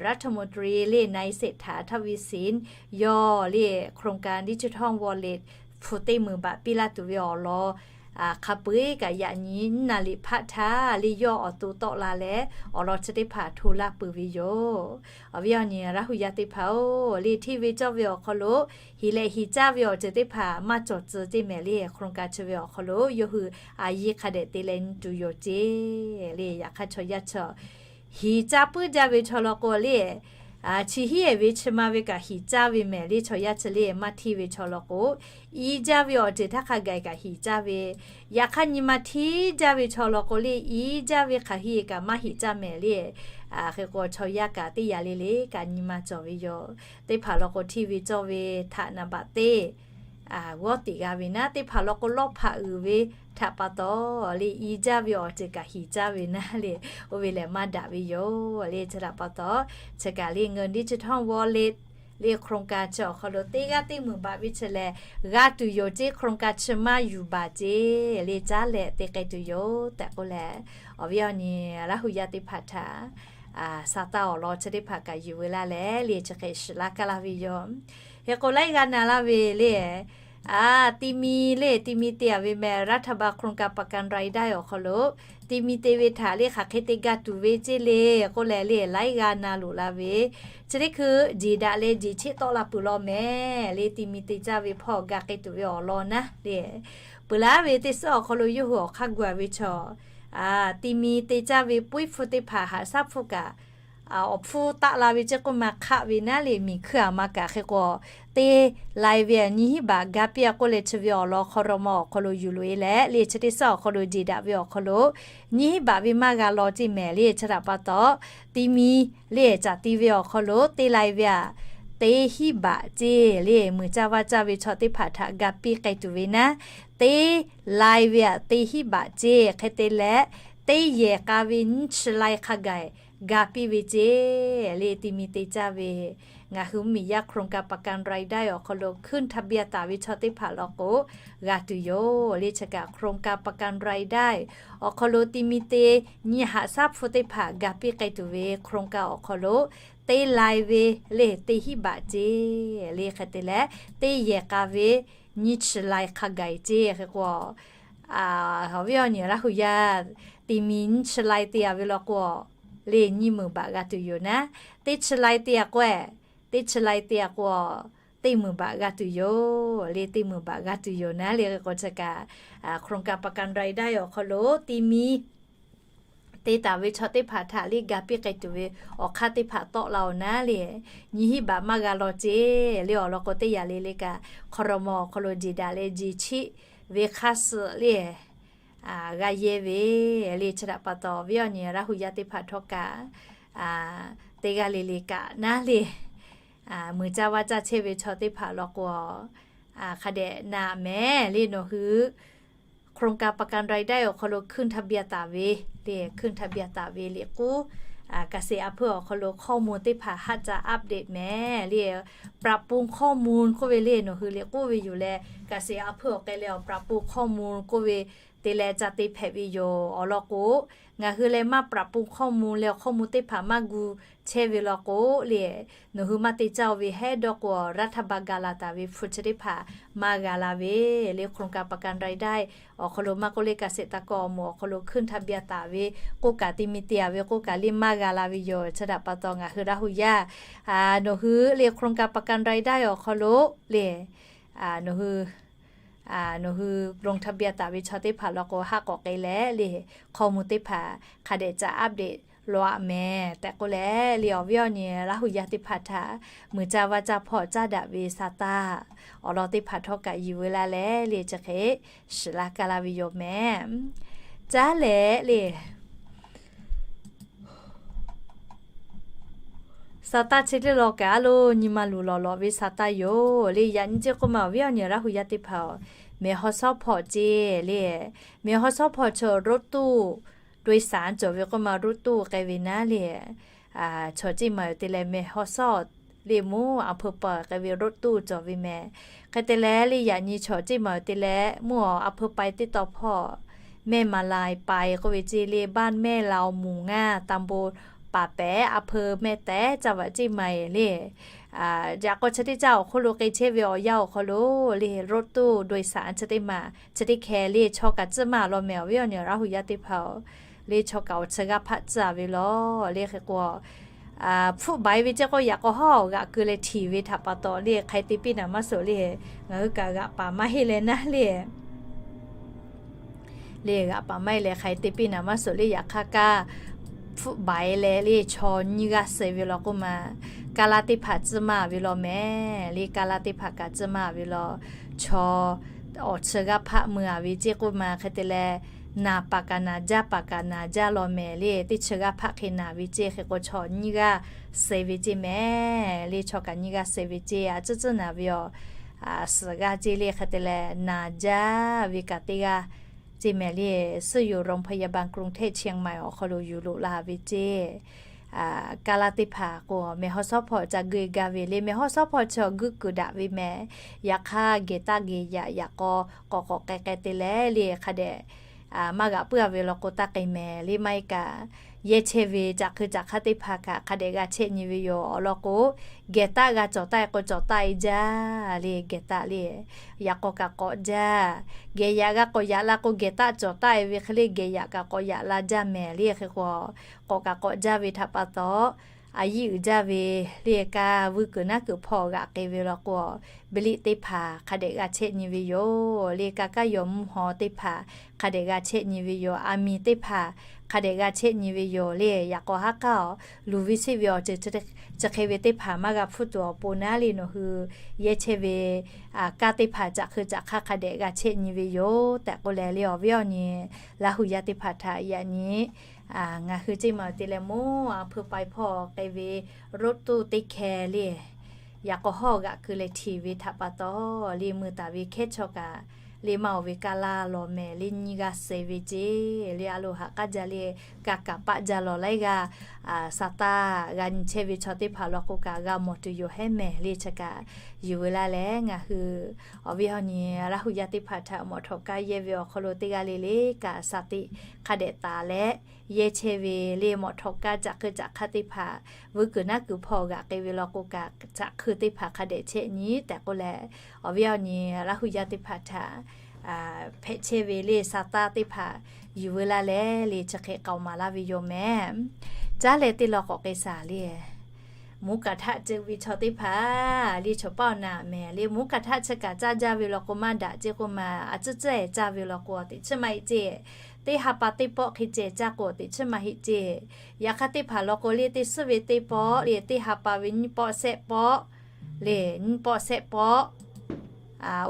รัฐมนตรี le นายเศรษฐา ทวีสิน yawˇ le โครงการ Digital Wallet hpu teˇ meunˍ baꞈ piˇ laˇ tuˬ ve awˬ lawn hk'a peu-eˬ kaꞈ yaꞈ nyi naˍ liꞈ hpaˆ htaˇ le yawˇ awˬ to tawˆ la leh awˬ lawn chi teˇ hpaˍ hto laˇ peuˬ ve yoˬ. Awˬ viˉ awˬ nyi Laˇ hu yaˇ teˇ hpaˍ-oˬ, le hteˇ ve cawˇ ve awˬ hk'aw lo hiˍ leh hiˍ caˇ ve awˬ ceuˬ teˇ hpaˍ maˇ cawˬ tcuh ceˇ mehˍ le. โครงการ chi ve awˬ hk'aw lo yawˇ hui a yiˇ hk'a dehꞈ te leh nyi tuˬ yoˬ ceˇ le. Yaꞈ hk'aˇ chaw yaˇ chi hiˍ caˇ puiˉ jaˇ ve chaw law k'o le, chi hiˉ-ehˍ ve chi ma ve kaꞈ hiˍ caˇ ve mehˍ le. Chaw yaˇ chi le maˇ hteˇ ve chaw law k'o, iˉ jaˇ ve awˬ ceuˬ htaˇ hk'a gaˬ kaꞈ hiˍ caˇ ve, yaꞈ hk'aˇ nyi ma hteˇ jaˇ ve chaw law k'o le, iˉ jaˇ ve hk'aˬ hiˉ kaꞈ maˇ hiˍ caˇ mehˍ le. Hk'e k'o, chaw yaˇ kaꞈ teˇ yaꞈ le le kaꞈ nyi ma cawˬ ve yoˬ. Teˇ hpaˍ law k'o hteˇ ve cawˇ ve htaꞈ naˍ baꞈ teˇ g'awˇ teꞈ g'a ve naˉ, teˇ hpaˍ law k'o lawˇ hpaꞈ uiˍ ve htaꞈ pa taw le, iˉ jaˇ ve awˬ ceuˬ kaꞈ hiˍ caˇ ve naˉ le, oˇ ve lehˬ maˇ daꞈ ve yoˬ le. Chi htaꞈ pa taw, chi kaꞈ le เงินดิจิทัลวอลเล็ต le โครงการ chi awˬ hk'aw lo teˇ g'aˇ teˇ meunˍ baꞈ ve chi lehˬ g'a tuˬ yoˬ ceˇ. โครงการ chi maˇ yuˬ baˬ ceˇ le, caˉ leh te k'ai tuˬ yoˬ tehꞈ k'oˆ leh, awˬ viˉ awˬ nyi Laˇ hu yaˇ teˇ hpaˍ htaꞈ sa taˇ awˬ lawn chi teˇ hpaˍ kaꞈ yuˬ ve laˇ leh le chi hk'e shiˍ laˇ kaˇ laˇ ve yoˬ. Hk'e k'o laiˉ g'aˇ na laˇ ve le, ti mi le ti mi te-a ve mehˍ รัฐบาล โครงการประกันรายได้ awˬ hk'aw lo ti mi te ve htaꞈ le hk'aˬ hk'e te ga tuˬ ve ceˇ le k'oˆ leh le laiˉ g'aˇ na loꞈ la ve, chi teˇ hkui jeˬ daꞈ leh jeˬ cheˆ tawˆ la peuˬ law mehˍ le. Ti mi te caˇ ve hpawˇ ga k'ai tuˬ ve awˬ lawn naˉ le, peuˬ laˉ ve teˇ suhˉ awˬ hk'aw lo yawˇ hui awˬ hk'aˇ gu-a ve chaw ti mi te caˇ ve puiˉ hpfuhˇ teˇ hpaˍ haꞈ shaˉ hpfuhˇ kaꞈ awˬ hpfuhˇ taˆ la ve ceˇ k'oˆ ma hk'aˆ ve naˉ le. Miˬ hkuiˇ aˬ ma kaꞈ hk'e k'o, te lai ve nyiˇ hinˉ baꞈ ga piˇ-a k'oˆ leh chi ve awˬ lawn hk'aw raw ma awˬ hk'aw lo yuˬ loꞈ-e leh le chi teˇ suhˉ awˬ hk'aw lo jeˬ daꞈ ve awˬ hk'aw lo nyiˇ hinˉ baꞈ ve maˇ g'a law ceˇ mehˍ le. Chi htaꞈ pa taw, ti mi le caˍ ti ve awˬ hk'aw lo te lai ve aꞈ, teˇ hinˉ baꞈ ceˇ le. Muiˬ caˇ vaˇ caˇ ve chaw teˇ hpaˍ htaꞈ ga piˇ k'ai tuˬ ve naˉ, te lai ve aꞈ teˇ hinˉ baꞈ ceˇ. Hk'e te leh, teˇ yehˬ k'a ve nyiˇ chi lai hk'a gaˬ ga piˇ ve ceˇ le. Ti mi te caˇ ve ngaˬ hui mvuhˇmiˬ yaˇ โครงการประกันรายได้ awˬ hk'aw lo ขึ้นทะเบียน taˍ ve chaw teˇ hpaˍ law k'o g'a tuˬ yoˬ le. Chi kaꞈ โครงการประกันรายได้ awˬ hk'aw lo ti mi te nyi haꞈ shaˉ hpfuhˇ teˇ hpaˍ ga piˇ k'ai tuˬ ve โครงการ awˬ hk'aw lo te lai ve le teˇ hinˉ baꞈ ceˇ le. Hk'e te leh, teˇ yehˬ k'a ve nyiˇ chi lai hk'a gaˬ ceˇ. Hk'e k'o, awˬ viˉ awˬ nyi Laˇ hu yaˇ ti mi nyiˇ chi lai te-a ve law k'o le nyiˇ meunˍ baꞈ g'a tuˬ yoˬ naˉ. Teˇ chi lai te-a k'o, teˇ chi lai te-a k'o, teˇ meunˍ baꞈ g'a tuˬ yoˬ le. Teˇ meunˍ baꞈ g'a tuˬ yoˬ naˉ le. Hk'e k'o chi kaꞈ โครงการประกันรายได้ awˬ hk'aw lo ti mi te taˍ ve chaw teˇ hpaˍ htaꞈ le ga piˇ k'ai tuˬ ve awˬ hk'aˇ teˇ hpaˍ tawˆ la-oˬ naˉ le, nyiˇ hinˉ baꞈ maˇ g'a law ceˇ le. Awˬ lawn k'o teˇ yaꞈ le le kaꞈ hk'aw raw ma awˬ hk'aw lo jeˬ daꞈ leh jeˬ cheˆ ve hk'aˇ suh le g'a yehˇ ve le. Chi htaꞈ pa taw, viˉ awˬ nyi Laˇ hu yaˇ teˇ hpaˍ htawˇ kaꞈ teˇ g'aˇ le le kaꞈ naˉ le, muiˬ caˇ vaˇ caˇ chehˇ ve chaw teˇ hpaˍ law k'o, hk'a dehꞈ na mehˍ le. Nawˬ hui โครงการประกันรายได้ awˬ hk'aw lo ขึ้นทะเบียน taˍ ve le, ขึ้นทะเบียน taˍ ve liꞈ k'uˉ เกษตรอำเภอ awˬ hk'aw lo ข้อมูล teˇ hpaˍ haˆ ca update mehˍ le. ปรับปรุงข้อมูล k'oˆ ve le, nawˬ hui liꞈ k'oˆ ve yoˬ leh, เกษตรอำเภอ awˬ hk'e leh awˬ ปรับปรุงข้อมูล k'oˆ ve te leh ca te hpehꞈ ve yoˬ. Awˬ lawn k'o, ngaˬ hui leh maˇ ปรับปรุงข้อมูล leh awˬ ข้อมูล teˇ hpaˍ maˇ gu chehˇ ve law k'o le, nawˬ hui maˇ te caˇ-oˬ ve hehˉ dawˇ k'o, รัฐบาล ga la taˍ ve hpu chi teˇ hpaˍ maˇ g'a la ve le. โครงการประกันรายได้ awˬ hk'aw lo maˇ k'oˆ le, เกษตรกร awˬ moˍ awˬ hk'aw lo ขึ้นทะเบียน taˍ ve k'oˆ kaꞈ, te mi te-a ve k'oˆ kaꞈ le maˇ g'a la ve yoˬ. Chi htaꞈ pa taw ngaˬ hui Laˇ hu yaˇ, nawˬ hui le โครงการประกันรายได้ awˬ hk'aw lo le, nawˬ hui nawˬ hui ลงทะเบียน taˍ ve chaw teˇ hpaˍ law k'o, haˆ k'awꞈ k'ai leh le, ข้อมูล teˇ hpaˍ hk'a dehꞈ ca update law-a mehˍ tehꞈ k'oˆ leh le, awˬ viˉ awˬ nyi Laˇ hu yaˇ teˇ hpaˍ htaꞈ muiˬ caˇ vaˇ caˇ hpawˇ caˇ daꞈ ve sa taˇ awˬ lawn teˇ hpaˍ htawˇ kaꞈ yuˬ veu la leh le, chi hk'e shiˍ la ka la ve yoˬ mehˍ. Caˉ leh le, sa taˇ chi teˇ law kaꞈ a lo nyi ma luˬ lawˬ lawˬ ve sa taˇ yoˬ le. Yaꞈ nyi ceˇ k'oˆ ma, awˬ viˉ awˬ nyi Laˇ hu yaˇ teˇ hpaˍ-oˬ, mehˬ haw shawˉ hpawꞈ ceˇ le. Mehˬ haw shawˉ hpawꞈ chaw รถตู้โดยสาร cawˬ ve k'oˆ ma, รถตู้ k'ai ve naˉ le, chaw ceˇ maˬ yoˬ te leh mehˬ haw shawˉ le, mvuhˇ อำเภอ pawˆ k'ai ve รถตู้ cawˬ ve mehˍ. Hk'e te leh le, yaꞈ nyi chaw ceˇ maˬ yoˬ te leh mvuhˇ อำเภอ pawˆ teˇ taw hpawˇ, แม่มาลัย pawˆ k'oˆ ve ceˇ le, บ้านแม่ลาว หมู่ห้า ตำบลป่าแป๋ว อำเภอแม่แต จังหวัดเชียงใหม่ le. Yaꞈ k'aw chi teˇ caˇ awˬ hk'oˆ lo k'ai chehˇ ve awˬ yanˇ awˬ hk'aw lo le, รถตู้โดยสาร chi teˇ maˬ chi teˇ hkeh le, chaw kaꞈ tcuhˇ maˇ law mehˍ, awˬ viˉ awˬ nyi Laˇ hu yaˇ teˇ hpaˍ-oˬ le, chaw kaꞈ awˬ chi g'aˇ hpaˆ tcuhˇ-a ve law le. Hk'e k'o, hpfuhˆ baiˍ ve ceˇ k'o, yaꞈ k'aw hawˉ g'aꞈ keu leh htiˍ ve htaꞈ pa taw le, hk'ai te piˇ naˍ maˇ suhˍ le. Ngaˬ hui kaꞈ g'aꞈ paˍ maˇ heˆ leh naˉ le, le g'aꞈ paˍ maˇ heˆ leh hk'ai te piˇ naˍ maˇ suhˍ le. Yaꞈ hk'aˇ kaꞈ hpfuhˆ baiˍ leh le, chaw nyiˇ g'aˇ suh ve law k'oˆ ma, kaˇ laˇ teˇ hpaˍ tcuhˇ maˇ ve law mehˍ le. Kaˇ laˇ teˇ hpaˍ kaꞈ tcuhˇ maˇ ve law, chaw awˬ chi g'aˇ hpaˆ mui-a ve ceˇ k'oˆ ma. Hk'e te leh, naˬ paˍ kaꞈ naˬ jaˇ, paˍ kaꞈ naˬ jaˇ law mehˍ le. Teˇ chi g'aˇ hpaˆ hk'e naˬ ve ceˇ. Hk'e k'o, chaw nyiˇ g'aˇ suh ve ceˇ mehˍ le. Chaw kaꞈ nyiˇ g'aˇ suh ve ceˇ. A tcuhˉ tcuhˉ naˬ ve awˬ suhˍ g'aˇ ceˇ le. Hk'e te leh, naˬ jaˇ ve kaꞈ teˇ g'aˇ ceˇ mehˍ le. ซึ่งอยู่โรงพยาบาลกรุงเทพเชียงใหม่ awˬ hk'aw lo yuˬ loꞈ la ve ceˇ. Kaˇ laˇ teˇ hpaˍ k'o, mehˬ haw shawˉ hpawꞈ ca gui gaˇ ve le. Mehˬ haw shawˉ hpawꞈ chaw guˇ kuiˬ daꞈ ve mehˍ. Yaꞈ hk'aˇ, gehˬ taˆ gehˬ yaꞈ yaꞈ k'aw k'awꞈ k'awꞈ k'ai k'ai te leh le, hk'a dehꞈ maˇ g'aꞈ puiˉ-a ve law k'o, taˇ k'ai mehˍ le. Maˇ heˆ kaꞈ, yehˇ chehˇ ve caꞈ hkui caꞈ hk'aˇ teˇ hpaˍ kaꞈ hk'a dehꞈ g'a chehˇ nyi ve yoˬ. Awˬ lawn k'o, gehˬ taˆ g'a cawˬ taˆ-e k'o, cawˬ taˆ-e jaˇ le. Gehˬ taˆ le, yaꞈ k'aw kaꞈ k'awꞈ jaˇ. Gehˬ yaꞈ g'a k'awꞈ yaꞈ la k'o, gehˬ taˆ cawˬ taˆ-e ve hk'e le, gehˬ yaꞈ kaꞈ k'awꞈ yaꞈ la jaˇ mehˍ le. Hk'e k'o, k'awꞈ kaꞈ k'awꞈ jaˇ ve htaꞈ pa taw, a yiˇ uiˍ jaˇ ve le, ka vuiˇ kuiˬ naˉ kuiˬ hpawˇ g'aꞈ k'ai ve law k'o, บริษัท teˇ hpaˍ hk'a dehꞈ g'a chehˇ nyi ve yoˬ le. Ka kaˇ yawˬ mvuhˇ haw teˇ hpaˍ hk'a dehꞈ g'a chehˇ nyi ve yoˬ. A miˍ teˇ hpaˍ hk'a dehꞈ g'a chehˇ nyi ve yoˬ le. Yaꞈ k'aw haˉ k'aˇ awˬ luˬ ve seˆ ve awˬ ceuˬ chi hk'e ve teˇ hpaˍ maˇ g'a hpfuhˇ tuˬ awˬ pon naˉ le, nawˬ hui yehˇ chehˇ ve kaˇ teˇ hpaˍ caꞈ hkui caꞈ hk'aˇ hk'a dehꞈ g'a chehˇ nyi ve yoˬ tehꞈ k'oˆ leh le, awˬ viˉ awˬ nyi Laˇ hu yaˇ teˇ hpaˍ htaꞈ yaꞈ nyi ngaˬ hui ceˇ maˬ te leh mvuhˇ อำเภอ pawˆ hpawˇ k'ai ve รถตู้ teˇ hkeh le, yaꞈ k'aw hawˉ g'aꞈ keu leh htiˍ ve htaꞈ pa taw le, mui taˍ ve hkehˉ chaw kaꞈ le, maˇ oˬ ve kaˇ laˇ law mehˍ le, nyiˇ g'aˇ suh ve ceˇ le. A loˍ haꞈ k'aˉ jaˇ le, kaˇ kaꞈ paˆ jaˇ lawˬ laiˉ g'aˇ, sa taˇ g'a nyi chehˇ ve chaw teˇ hpaˍ law k'o kaꞈ g'a mawˬ tuˬ yoˬ hehˉ mehˍ le. Chi kaꞈ yuˬ veu laˇ leh, ngaˬ hui awˬ viˉ awˬ nyi Laˇ hu yaˇ teˇ hpaˍ htaꞈ mawꞈ htawꞈ kaˇ yehˇ ve awˬ hk'aw lo teˇ g'aˇ le le kaꞈ sa teˇ hk'a dehꞈ taˍ leh yehˇ chehˇ ve le, mawꞈ htawꞈ kaˇ caꞈ hkui caꞈ hk'aˇ teˇ hpaˍ vuiˇ kuiˬ naˉ kuiˬ hpawˇ g'aꞈ k'ai ve law k'o kaꞈ, caꞈ hkui teˇ hpaˍ hk'a dehꞈ chehˇ nyi tehꞈ k'oˆ leh, awˬ viˉ awˬ nyi Laˇ hu yaˇ teˇ hpaˍ htaꞈ hpehꞈ chehˇ ve le, sa taˇ teˇ hpaˍ yuˬ veu laˇ leh le, chi hk'e k'aoˍ maˍ laˇ ve yoˬ mehˍ. Caˉ leh teˇ law k'awꞈ k'ai shaˍ le, mvuhˇ kaꞈ htaˆ ceu ve chaw teˇ hpaˍ le, chaw paˆ awˬ naˍ mehˍ le. Mvuhˇ kaꞈ htaˆ chi kaꞈ caˇ jaˇ ve law k'o, maˇ daꞈ ceˇ k'oˆ ma, a tcuhˉ tcuhˉ-e caˇ ve law k'o, teꞈ chiˉ maˇ heˆ ceˇ. Teˇ ha pa teˇ pawˆ hk'e ceh caˇ k'o, teꞈ chiˉ maˇ heˆ ceˇ. Yaꞈ hk'aˇ teˇ hpaˍ law k'o le, teˇ suhˉ ve teˇ pawˆ le, teˇ ha pa ve nyiˇ pawˆ shehˆ pawˆ le, nyiˇ pawˆ shehˆ pawˆ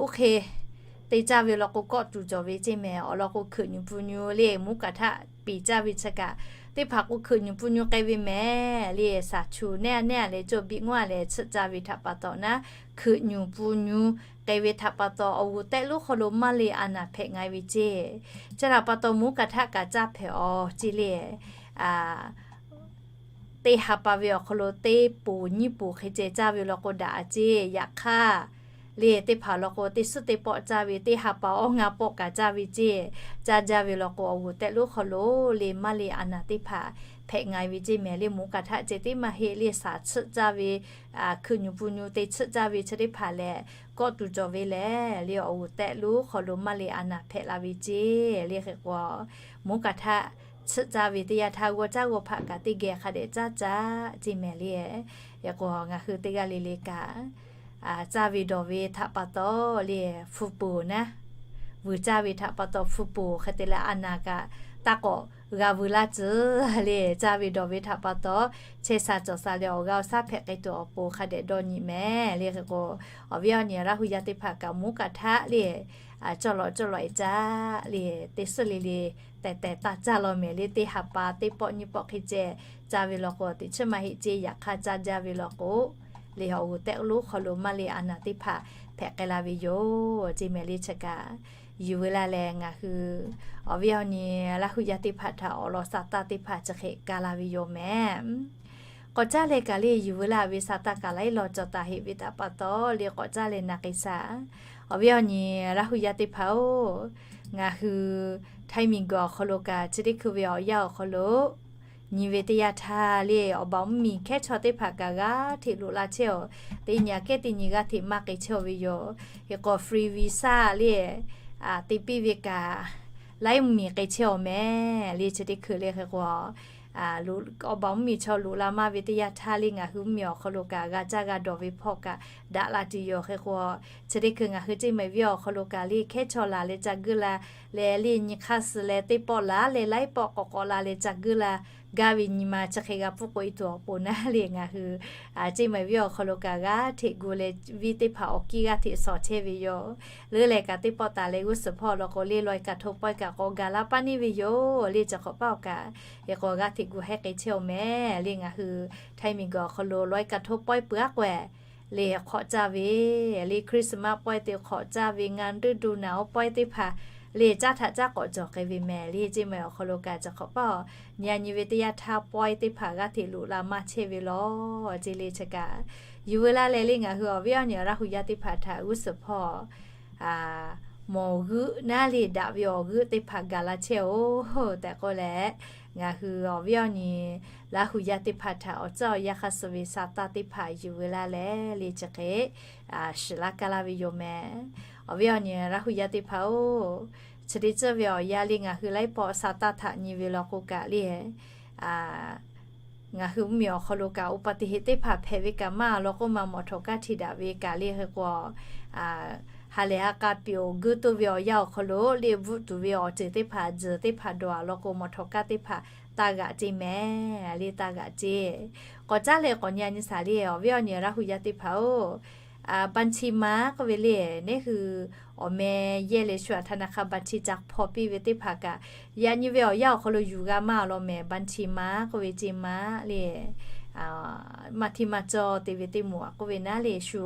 oˇ hk'e te caˇ ve law k'o, kawˆ tuˬ cawˬ ve ceˇ mehˍ. Awˬ lawn k'o, hkeuꞈ nyuˬ pu nyu le, mvuhˇ kaꞈ htaˆ piˍ caˇ ve chi kaꞈ, teˇ hpaˍ k'o hkeuꞈ nyuˬ pu nyu k'ai ve mehˍ le. Saˍ chu neˇ a neˇ a leh cawˇ biˆ ngawˇ a leh tsuhˆ caˇ ve htaꞈ pa taw naˉ, hkeuꞈ nyuˬ pu nyu k'ai ve htaꞈ pa taw, awˬ g'uˬ tehˆ lonˉ hk'aw lo maˇ le a naˍ hpehꞈ nga ve ceˇ. Chi htaꞈ pa taw, mvuhˇ kaꞈ htaˆ kaꞈ caˇ hpehꞈ-aw ceˇ le. teˇ ha pa ve awˬ hk'aw lo teˇ poˍ nyiˇ poˍ hk'e ceh caˇ ve law k'o daꞈ a ceˇ. Yaꞈ hk'aˇ le teˇ hpaˍ law k'o teˇ suhˉ teˇ pawˆ caˇ ve, teˇ ha pa awˇ ngaˇ pawˆ kaꞈ caˇ ve ceˇ. Caˇ jaˇ ve law k'o awˬ g'uˬ tehꞈ lonˉ hk'aw lo le maˇ le a naˍ teˇ hpaˍ hpehꞈ nga ve ceˇ mehˍ. Le moˍ kaˍ htaˆ ceh tiˉ maˇ heˆ le, saˍ tsuhˆ caˇ ve, hkui nyuˬ pu nyu te tsuhˆ caˇ ve chi teˇ hpaˍ lehˬ, kawˆ tuˬ cawˬ ve lehˬ le awˬ g'uˬ tehꞈ lonˉ hk'aw lo maˇ le a naˍ hpehꞈ la ve ceˇ. Le hk'e k'o moˍ kaˍ htaˆ tsuhˆ caˇ ve teˇ yanˇ htaˇ g'awˇ caˉ g'awˇ hpaˆ kaꞈ teˇ geh hk'a dehꞈ caˇ caˇ ceˇ mehˍ le. Hk'e k'o ngaˬ hui teˇ g'aˇ le le kaꞈ caˇ ve dawˬ ve htaꞈ pa taw le hpu poˍ naˉ, vuiˬ caˇ ve htaꞈ pa taw hpu poˍ hk'e te leh a naˍ kaꞈ taˇ k'awꞈ g'a vuiˬ laˇ tcuh le. Caˇ ve dawˬ ve htaꞈ pa taw chehˇ sha cawˬ sha leh awˬ g'aˇ awˬ shaˉ hpehꞈ k'ai tuˬ awˬ pon hk'a dehꞈ dawˇ nyi mehˍ. Le hk'e k'o awˬ viˉ awˬ nyi Laˇ hu yaˇ teˇ hpaˍ kaꞈ moˍ kaˍ htaˆ le cawˇ lawꞈ cawˇ lawꞈ e caˇ le teˇ suhˉ le le tehˬ tehˬ taˇ caˇ law mehˍ. Le teˇ ha pa teˇ pawˆ nyiˇ pawˆ hk'e ceh caˇ ve law k'o teꞈ chiˉ maˇ heˆ ceˇ. Yaꞈ hk'aˇ caˇ jaˇ ve law k'o le awˬ g'uˬ tehꞈ lonˉ hk'aw lo maˇ le a naˍ teˇ hpaˍ hpehꞈ k'ai la ve yoˬ ceˇ mehˍ. Le chi kaꞈ yuˬ veu laˇ leh ngaˬ hui awˬ viˉ awˬ nyi Laˇ hu yaˇ teˇ hpaˍ htaꞈ awˬ lawn sa taˇ teˇ hpaˍ chi hk'e ka la ve yoˬ mehˍ. K'awꞈ caˇ leh kaꞈ le yuˬ veu laˇ ve sa taˇ kaꞈ laiˉ law cawˬ taˍ heˆ ve htaꞈ pa taw le k'awꞈ caˇ leh na k'ai shaˍ. Awˬ viˉ awˬ nyi Laˇ hu yaˇ teˇ hpaˍ-oˬ, ngaˬ hui Htaiˇ miˬguiˬ awˬ hk'aw lo kaꞈ chi teˇ hkui ve awˬ yanˇ awˬ hk'aw lo nyi ve teˇ yanˇ htaˇ le awˬ baˬ mvuhˇ miˬ hkehˉ chaw teˇ hpaˍ kaꞈ g'aˇ hteꞈ loꞈ la chehˇ-oˬ. Teˇ nyi aꞈ kehˉ teˇ nyi g'aˇ hteꞈ maˇ k'ai chehˇ-oˬ ve yoˬ. Hk'e k'o free visa le te piˇ ve kaꞈ laiˉ mvuhˇ miˬ k'ai chehˇ-oˬ mehˍ. Le chi teˇ hkui le hk'e k'o awˬ baˬ mvuhˇ miˬ chaw loꞈ la maˇ ve teˇ yanˇ htaˇ le ngaˬ hui mvuhˇ miˬ awˬ hk'aw lo kaꞈ g'a caˇ g'a dawˬ ve hpawˇ kaꞈ daꞈ la tuˬ yoˬ. Hk'e k'o chi teˇ hkui ngaˬ hui ceˇ mehˍ viˉ awˬ hk'aw lo kaꞈ le hkehˉ chaw laˬ leh ca guˇ la leh le nyi hk'aˇ suh leh teˇ pawˆ laˬ leh laiˉ pawˆ k'awꞈ k'awꞈ la leh ca guˇ la gaˇ ve nyi ma chi hk'e g'a pfuhˇ k'oꞈ e tuˬ awˬ pon naˉ le ngaˬ hui ceˇ mehˍ viˉ awˬ hk'aw lo kaꞈ g'aˇ hteꞈ gu leh viˉ teˇ hpaˍ awˬ kiˇ g'aˇ hteꞈ shawˍ chehˇ ve yoˬ. Leuˉ leh kaꞈ teˇ pawˆ taˍ leh g'uˇ suhˍ hpawˇ law k'o le loi ka hto pawehˇ kaꞈ k'awꞈ gaˬ la paˇ neˇ ve yoˬ. Le chi hk'awꞈ paˇ awˬ kaꞈ hk'e k'o g'aˇ hteꞈ gu hehˉ k'ai chehˇ-oˬ mehˍ. Le ngaˬ hui Htaiˇ miˬguiˬ awˬ hk'aw lo loi ka hto pawehˇ peuˬ aˉ k'o le hk'awꞈ caˇ ve le Christmas pawehˇ te hk'awꞈ caˇ ve ngaˬ duˇ duˬ naˬ oˇ pawehˇ teˇ hpaˍ le caˇ htaꞈ caˇ k'awꞈ cawˬ k'ai ve mehˍ. Le ceˇ mehˍ awˬ hk'aw lo kaꞈ chi hk'awꞈ paˇ-oˬ, nyi a nyi ve teˇ yanˇ htaˇ pawehˇ teˇ hpaˍ g'aˇ hteꞈ loꞈ la maˇ chehˇ ve law ceˇ. Le chi kaꞈ yuˬ veu laˇ leh le ngaˬ hui awˬ viˉ awˬ nyi Laˇ hu yaˇ teˇ hpaˍ htaꞈ g'uˇ suhˍ hpawˇ mawˬ g'euˆ naˉ le daꞈ ve awˬ g'euˆ teˇ hpaˍ gaˬ la chehˇ-oˬ tehꞈ k'oˆ leh, ngaˬ hui awˬ viˉ awˬ nyi Laˇ hu yaˇ teˇ hpaˍ htaꞈ awˬ tcuhˉ awˬ yanˇ hk'aˇ suh ve sa taˇ teˇ hpaˍ yuˬ veu laˇ leh le chi hk'e shiˍ laˇ kaˇ laˇ ve yoˬ mehˍ. Awˬ viˉ awˬ nyi Laˇ hu yaˇ teˇ hpaˍ-oˬ, chi teˇ tcuhˇ ve awˬ yanˇ le ngaˬ hui laiˉ pawˆ sa taˇ htaꞈ nyi ve law k'o kaꞈ le ngaˬ hui mvuhˇ miˬ awˬ hk'aw lo kaꞈ อุบัติเหตุ teˇ hpaˍ hpehꞈ ve kaꞈ maˇ law k'o maˇ mawˬ htawꞈ kaˉ hti daꞈ ve kaꞈ le hk'e k'o, ha lehˬ ha k'a piˍ-oˬ geuˇ toˇ ve awˬ yanˇ awˬ hk'aw lo le bvuhꞈ tuˬ ve awˬ ceuˬ teˇ hpaˍ tzuhˬ teˇ hpaˍ dawˬ a law k'o mawˬ htawꞈ kaˉ teˇ hpaˍ taˇ g'aꞈ ceˇ mehˍ. Le taˇ g'aꞈ ceˇ. K'awꞈ caˉ leh k'awꞈ nyi a nyi shaˍ le awˬ viˉ awˬ nyi Laˇ hu yaˇ teˇ hpaˍ-oˬ, banchi ma k'oˆ ve le, neˇ hui awˬ meh yehˇ leh shu aꞈ htaˇ na hk'a banchi ca hpaw piˇ ve teˇ hpaˍ kaꞈ, yaꞈ nyi ve awˬ yanˇ awˬ hk'aw lo yuˬ g'a maˇ law mehˍ. Banchi ma k'oˆ ve ceˇ ma le, maˇ htiˇ maˇ cawˇ te ve teˇ moˍ aꞈ k'oˆ ve naˉ le shu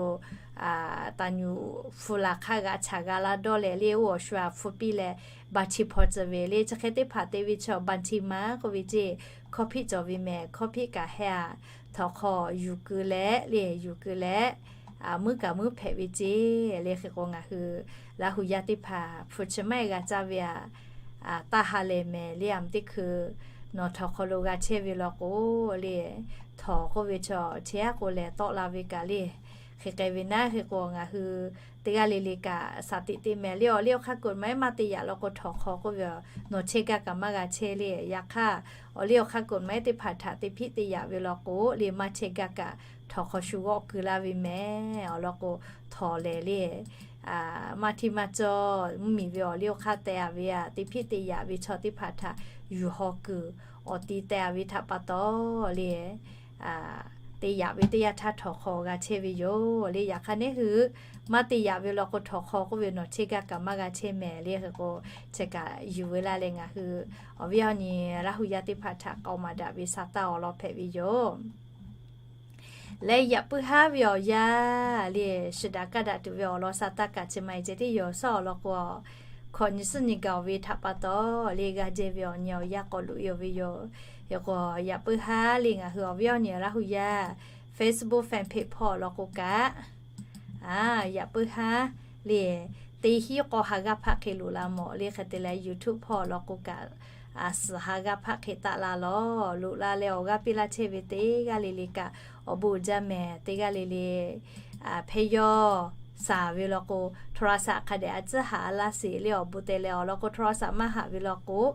taˍ nyuˬ hpu laˬ hk'aˇ g'aꞈ chaꞈ g'a laˇ dawˇ leh le oˇ awˬ shu aꞈ hpu piˇ leh banchi hpaw tcuh ve le chi hk'e teˇ hpaˍ te ve chaw banchi ma k'oˆ ve ceˇ hkawˇ hpiˆ cawˬ ve mehˍ. Hkawˇ hpiˆ kaꞈ hehˇ a htawnˍ hk'aw yuˬ keu leh le yuˬ keu leh muiˉ kaꞈ muiˉ hpehꞈ ve ceˇ. Le hk'e k'o ngaˬ hui Laˇ hu yaˇ teˇ hpaˍ hpu chi maˇ g'a caˇ ve aꞈ taˇ ha lehˬ mehˍ. Le aˬ mvuhˇ teˇ hkui nawˬ htawnˍ hk'aw lo g'a chehˇ ve law k'o le htawnˍ k'oˆ ve chaw chi aˉ k'o lehˬ tawˆ la ve kaꞈ le hk'e k'ai ve naˉ hk'e k'o ngaˬ hui teˇ g'aˇ le le kaꞈ shaˍ tiꞈ te mehˍ. Le awˬ liˇ awˬ hk'aˇ กฎหมาย maˇ te yaꞈ law k'o htawnˍ hk'aw k'oˆ ve nawˬ chehˇ gaˇ kaꞈ maˇ g'a chehˇ le. Yaꞈ hk'aˇ awˬ liˇ awˬ hk'aˇ กฎหมาย teˇ hpaˍ htaꞈ te hpiˆ te yaꞈ ve law k'o le maˇ chehˇ gaˇ kaꞈ htawnˍ hk'aw shu g'awˆ keu laˇ ve mehˍ. Awˬ lawn k'o htawnˍ lehˬ le maˇ htiˇ maˇ cawˇ mvuhˇ miˬ ve awˬ liˇ awˬ hk'aˇ teh a ve aꞈ te hpiˆ te yaꞈ ve chaw teˇ hpaˍ htaꞈ yuˬ haw kuiˬ awˬ ti teh a ve htaꞈ pa taw le te yaꞈ ve teˇ yanˇ htaˇ htawnˍ hk'aw g'a chehˇ ve yoˬ. Le yaꞈ hk'aˇ neˇ hui maˇ te yaꞈ ve law k'o htawnˍ hk'aw k'oˆ ve nawˬ chehˇ gaˇ kaꞈ maˇ g'a chehˇ mehˍ. Le hk'e k'o chi kaꞈ yuˬ veu laˇ leh ngaˬ hui awˬ viˉ awˬ nyi Laˇ hu yaˇ teˇ hpaˍ htaꞈ k'aoˍ maˍ daꞈ ve sa taˇ awˬ lawn hpehꞈ ve yoˬ. Leh yaꞈ puiˉ haˉ ve awˬ yanˇ le shiˍ daꞈ kaˇ daꞈ tuˬ ve awˬ lawn sa taˇ kaꞈ chi ma e ceh tiˉ yoˬ. Suhˉ awˬ lawn k'o hkawꞈ nyi suhˉ nyi gaˬ-oˬ ve htaꞈ pa taw le g'a jehˇ ve awˬ nyi awˬ yanˇ k'awꞈ loꞈ e-oˬ ve yoˬ. Hk'e k'o, yaꞈ puiˉ haˉ le ngaˬ hui awˬ viˉ awˬ nyi Laˇ hu yaˇ Facebook fan page hpawˇ awˬ lawn k'o kaꞈ, yaꞈ puiˉ haˉ le teˇ hinˉ k'aw ha g'aˇ hpaˆ hk'e loꞈ la mawˬ le. Hk'e te leh YouTube hpawˇ awˬ lawn k'o kaꞈ, suhˍ ha g'aˇ hpaˆ hk'e taˆ la lawˬ. Loꞈ la leh awˬ g'aˇ piˇ laˇ chehˇ ve teˇ g'aˇ le le kaꞈ awˬ bon uiˍ jaˇ mehˍ. Teˇ g'aˇ le le hpehˇ yawˇ saˍ ve law k'o, โทรศัพท์ hk'a dehꞈ a tcuhˉ haꞈ a laˇ sheˍ le awˬ bon te leh awˬ lawn k'o, โทรศัพท์ maˇ haꞈ ve law k'o,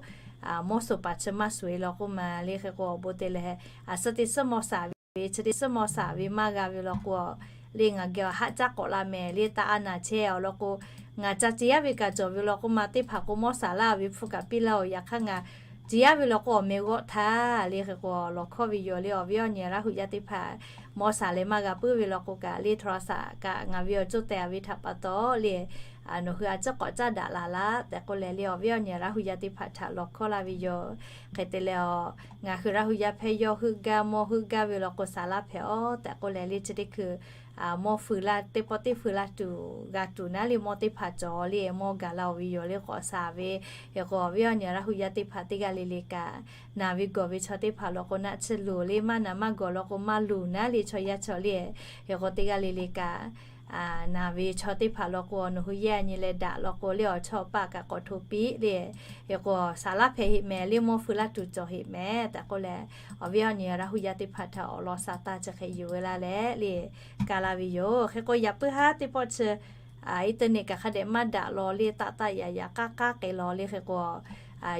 mawˇ suˍ paˍ chi maˇ suˍ e law k'oˆ ma le. Hk'e k'o awˬ bon te leh, a suhˉ teˇ suhˉ mawˇ saˍ ve, chi teˇ suhˉ mawˇ saˍ ve maˇ g'a ve law k'o, le ngaˬ geh awˬ haˆ caˉ k'awꞈ la mehˍ le taˇ a naˍ chehˇ awˬ lawn k'o, ngaˬ ca ce yaˇ ve kaꞈ cawˬ ve law k'oˆ ma teˇ hpaˍ k'o mawˇ saˍ laˇ ve hpu kaꞈ piˇ laˇ oˬ. Yaꞈ hk'aˇ ngaˬ ce yaˇ ve law k'o awˬ meh g'awˆ htaˇ le. Hk'e k'o lawˬ hkawˇ ve yoˬ le awˬ viˉ awˬ nyi Laˇ hu yaˇ teˇ hpaˍ, mawˇ saˍ leh maˇ g'a puiˉ ve law k'o kaꞈ le โทรศัพท์ kaꞈ ngaˬ ve awˬ coˇ teh a ve htaꞈ pa taw le, nawˬ hui a tcuhˉ k'awꞈ caˉ daꞈ laˬ laˇ tehꞈ k'oˆ leh le awˬ viˉ awˬ nyi Laˇ hu yaˇ teˇ hpaˍ htaꞈ lawˬ hkawˇ laˇ ve yoˬ. Hk'e te leh ngaˬ hui Laˇ hu yaˇ hpehˇ yawˇ heuˆ gaˇ mawˇ heuˆ gaˇ ve law k'o saˍ laˇ hpehꞈ aˬ tehꞈ k'oˆ leh le chi teˇ hkui mawˇ feu laˇ teˇ pawˆ teˇ feu laˇ tuˬ g'a tuˬ naˉ le mawˇ teˇ hpaˍ cawˬ le mawˇ gaˬ la oˬ ve yoˬ le k'awꞈ saˍ ve. Hk'e k'o awˬ viˉ awˬ nyi Laˇ hu yaˇ teˇ hpaˍ teˇ g'aˇ le le kaꞈ naˬ ve gawˬ ve chaw teˇ hpaˍ law k'o naˆ tsuhˇ loˬ le maˇ naˬ maˇ gawˬ law k'o maˇ loˬ naˉ le chaw yaˇ chaw le. Hk'e k'o teˇ g'aˇ le le kaꞈ naˬ ve chaw teˇ hpaˍ law k'o nawˬ hui yehˇ a nyi leh daꞈ law k'o le awˬ chawˇ paˆ kaꞈ k'awꞈ hto piˇ le. Hk'e k'o saˍ laˇ hpehꞈ heˆ mehˍ le mawˇ feu laˇ tuˬ cawˬ heˆ mehˍ tehꞈ k'oˆ leh, awˬ viˉ awˬ nyi Laˇ hu yaˇ teˇ hpaˍ htaꞈ awˬ lawn sa taˇ chi hk'e yuˬ ve laˇ leh le kaˇ laˇ ve yoˬ. Hk'e k'o yaꞈ puiˉ haˉ teˇ pawˆ chi internet kaꞈ hk'a dehꞈ maˇ daꞈ law le taˆ taˆ yaꞈ yaꞈ k'aˉ k'aˉ k'ai law le. Hk'e k'o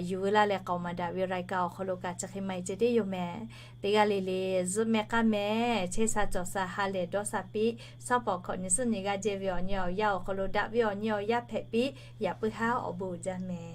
yuˬ ve laˇ leh k'aoˍ maˍ daꞈ ve รายการ awˬ hk'aw lo kaꞈ chi hk'e maˇ heˆ ceh teˇ yoˬ mehˍ. Teˇ g'aˇ le le zuhˆ mehˆ k'aˇ mehˍ chehˇ sha cawˬ sha ha lehˬ dawˇ sha piˇ. Support hkawꞈ nyi suhˉ nyi g'aˇ jehˇ ve awˬ nyi awˬ yaˇ awˬ hk'aw lo daꞈ ve awˬ nyi awˬ yaˇ hpehꞈ piˇ. Yaꞈ puiˉ haˉ awˬ bon uiˍ jaˇ mehˍ.